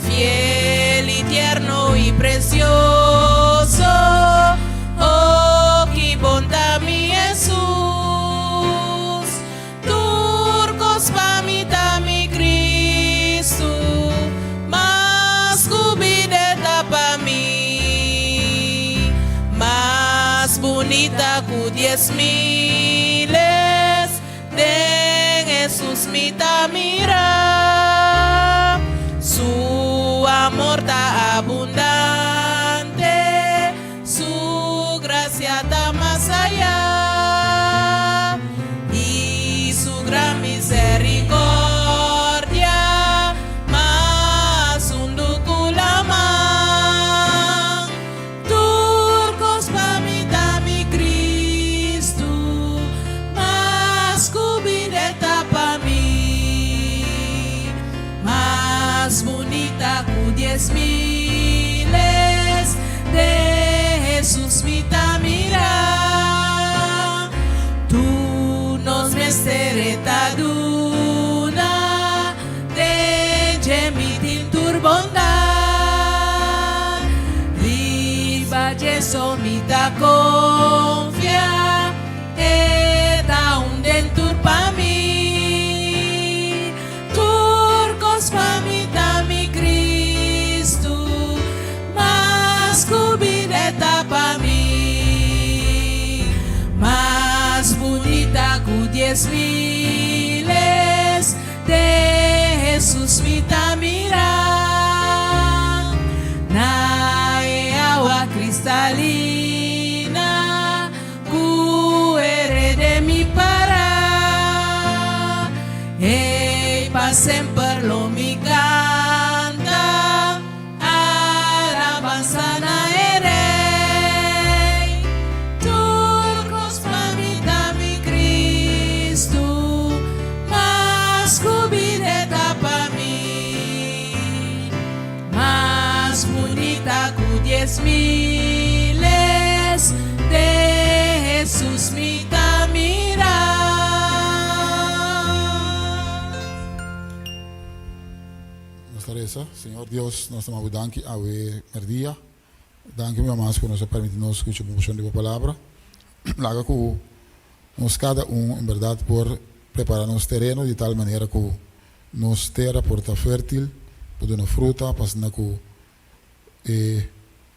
fiel i tierno i precioso, oh ki bon ta mi Hesus. Tur kos pa mi ta mi Cristo, mas ku bida e ta pa mi, mas bunita ku dies miles, den Hesus mi ta mira, su amor ta abundante. Su gracia ta mas ayá i su gran misericordia mas hundu ku laman. Tur kos pa mi ta mi Cristo, mas ku bida e ta pa mi, mas bunita ku dies miles de Hesus mi ta mira. Tur nos mester e ta duna, den dje mi tin tur bondat. Riba dje so mi ta konfia. E ta un den tur pa mi. Tur kos pa mi ta mi Cristo, mas ku bida e ta pa mi. Mas bunita ku dies miles de Jesus mi ta mira. Na e awa cristalina. Ku ere den mi para. Ey pa semper lo mi kanta alabansa na e Rey. Tur kos pa mi ta mi Cristo, mas ku bida e ta pa mi. Mas bunita ku dies miles de Hesus mi ta mira. Nos ta resa, Señor Dios, nos ta manda Bo danki awe merdia. Danki mi mas ku nos a permiti nos skucha bo porshon di Bo Palabra. Laga ku nos kada un en bèrdat por prepara nos tereno di tal manera ku Nos tera por ta fértil, por duna fruta, pa asina ku e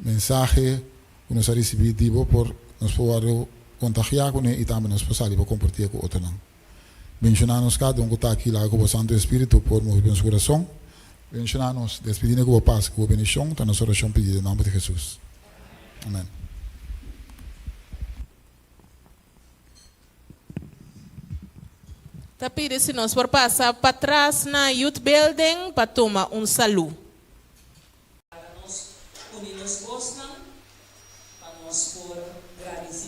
mensahe ku nos a risibí di bo por nos por wòrdu kontagiá kuné i tambe nos por sali pa kompartié ku otronan. Benshoná nos kada un ku ta aki, laga ku bo Santu Espíritu por move den nos kurason. Benshoná nos, despidí ku bo pas, ku bo bendishon, ta nos orashon pidí den nòmber di Hesus. Amèn. Ta pidi si nos por pasa patras na Youth Building pa tuma un salu. Laga nos uni nos bosnan pa nos por gradisí.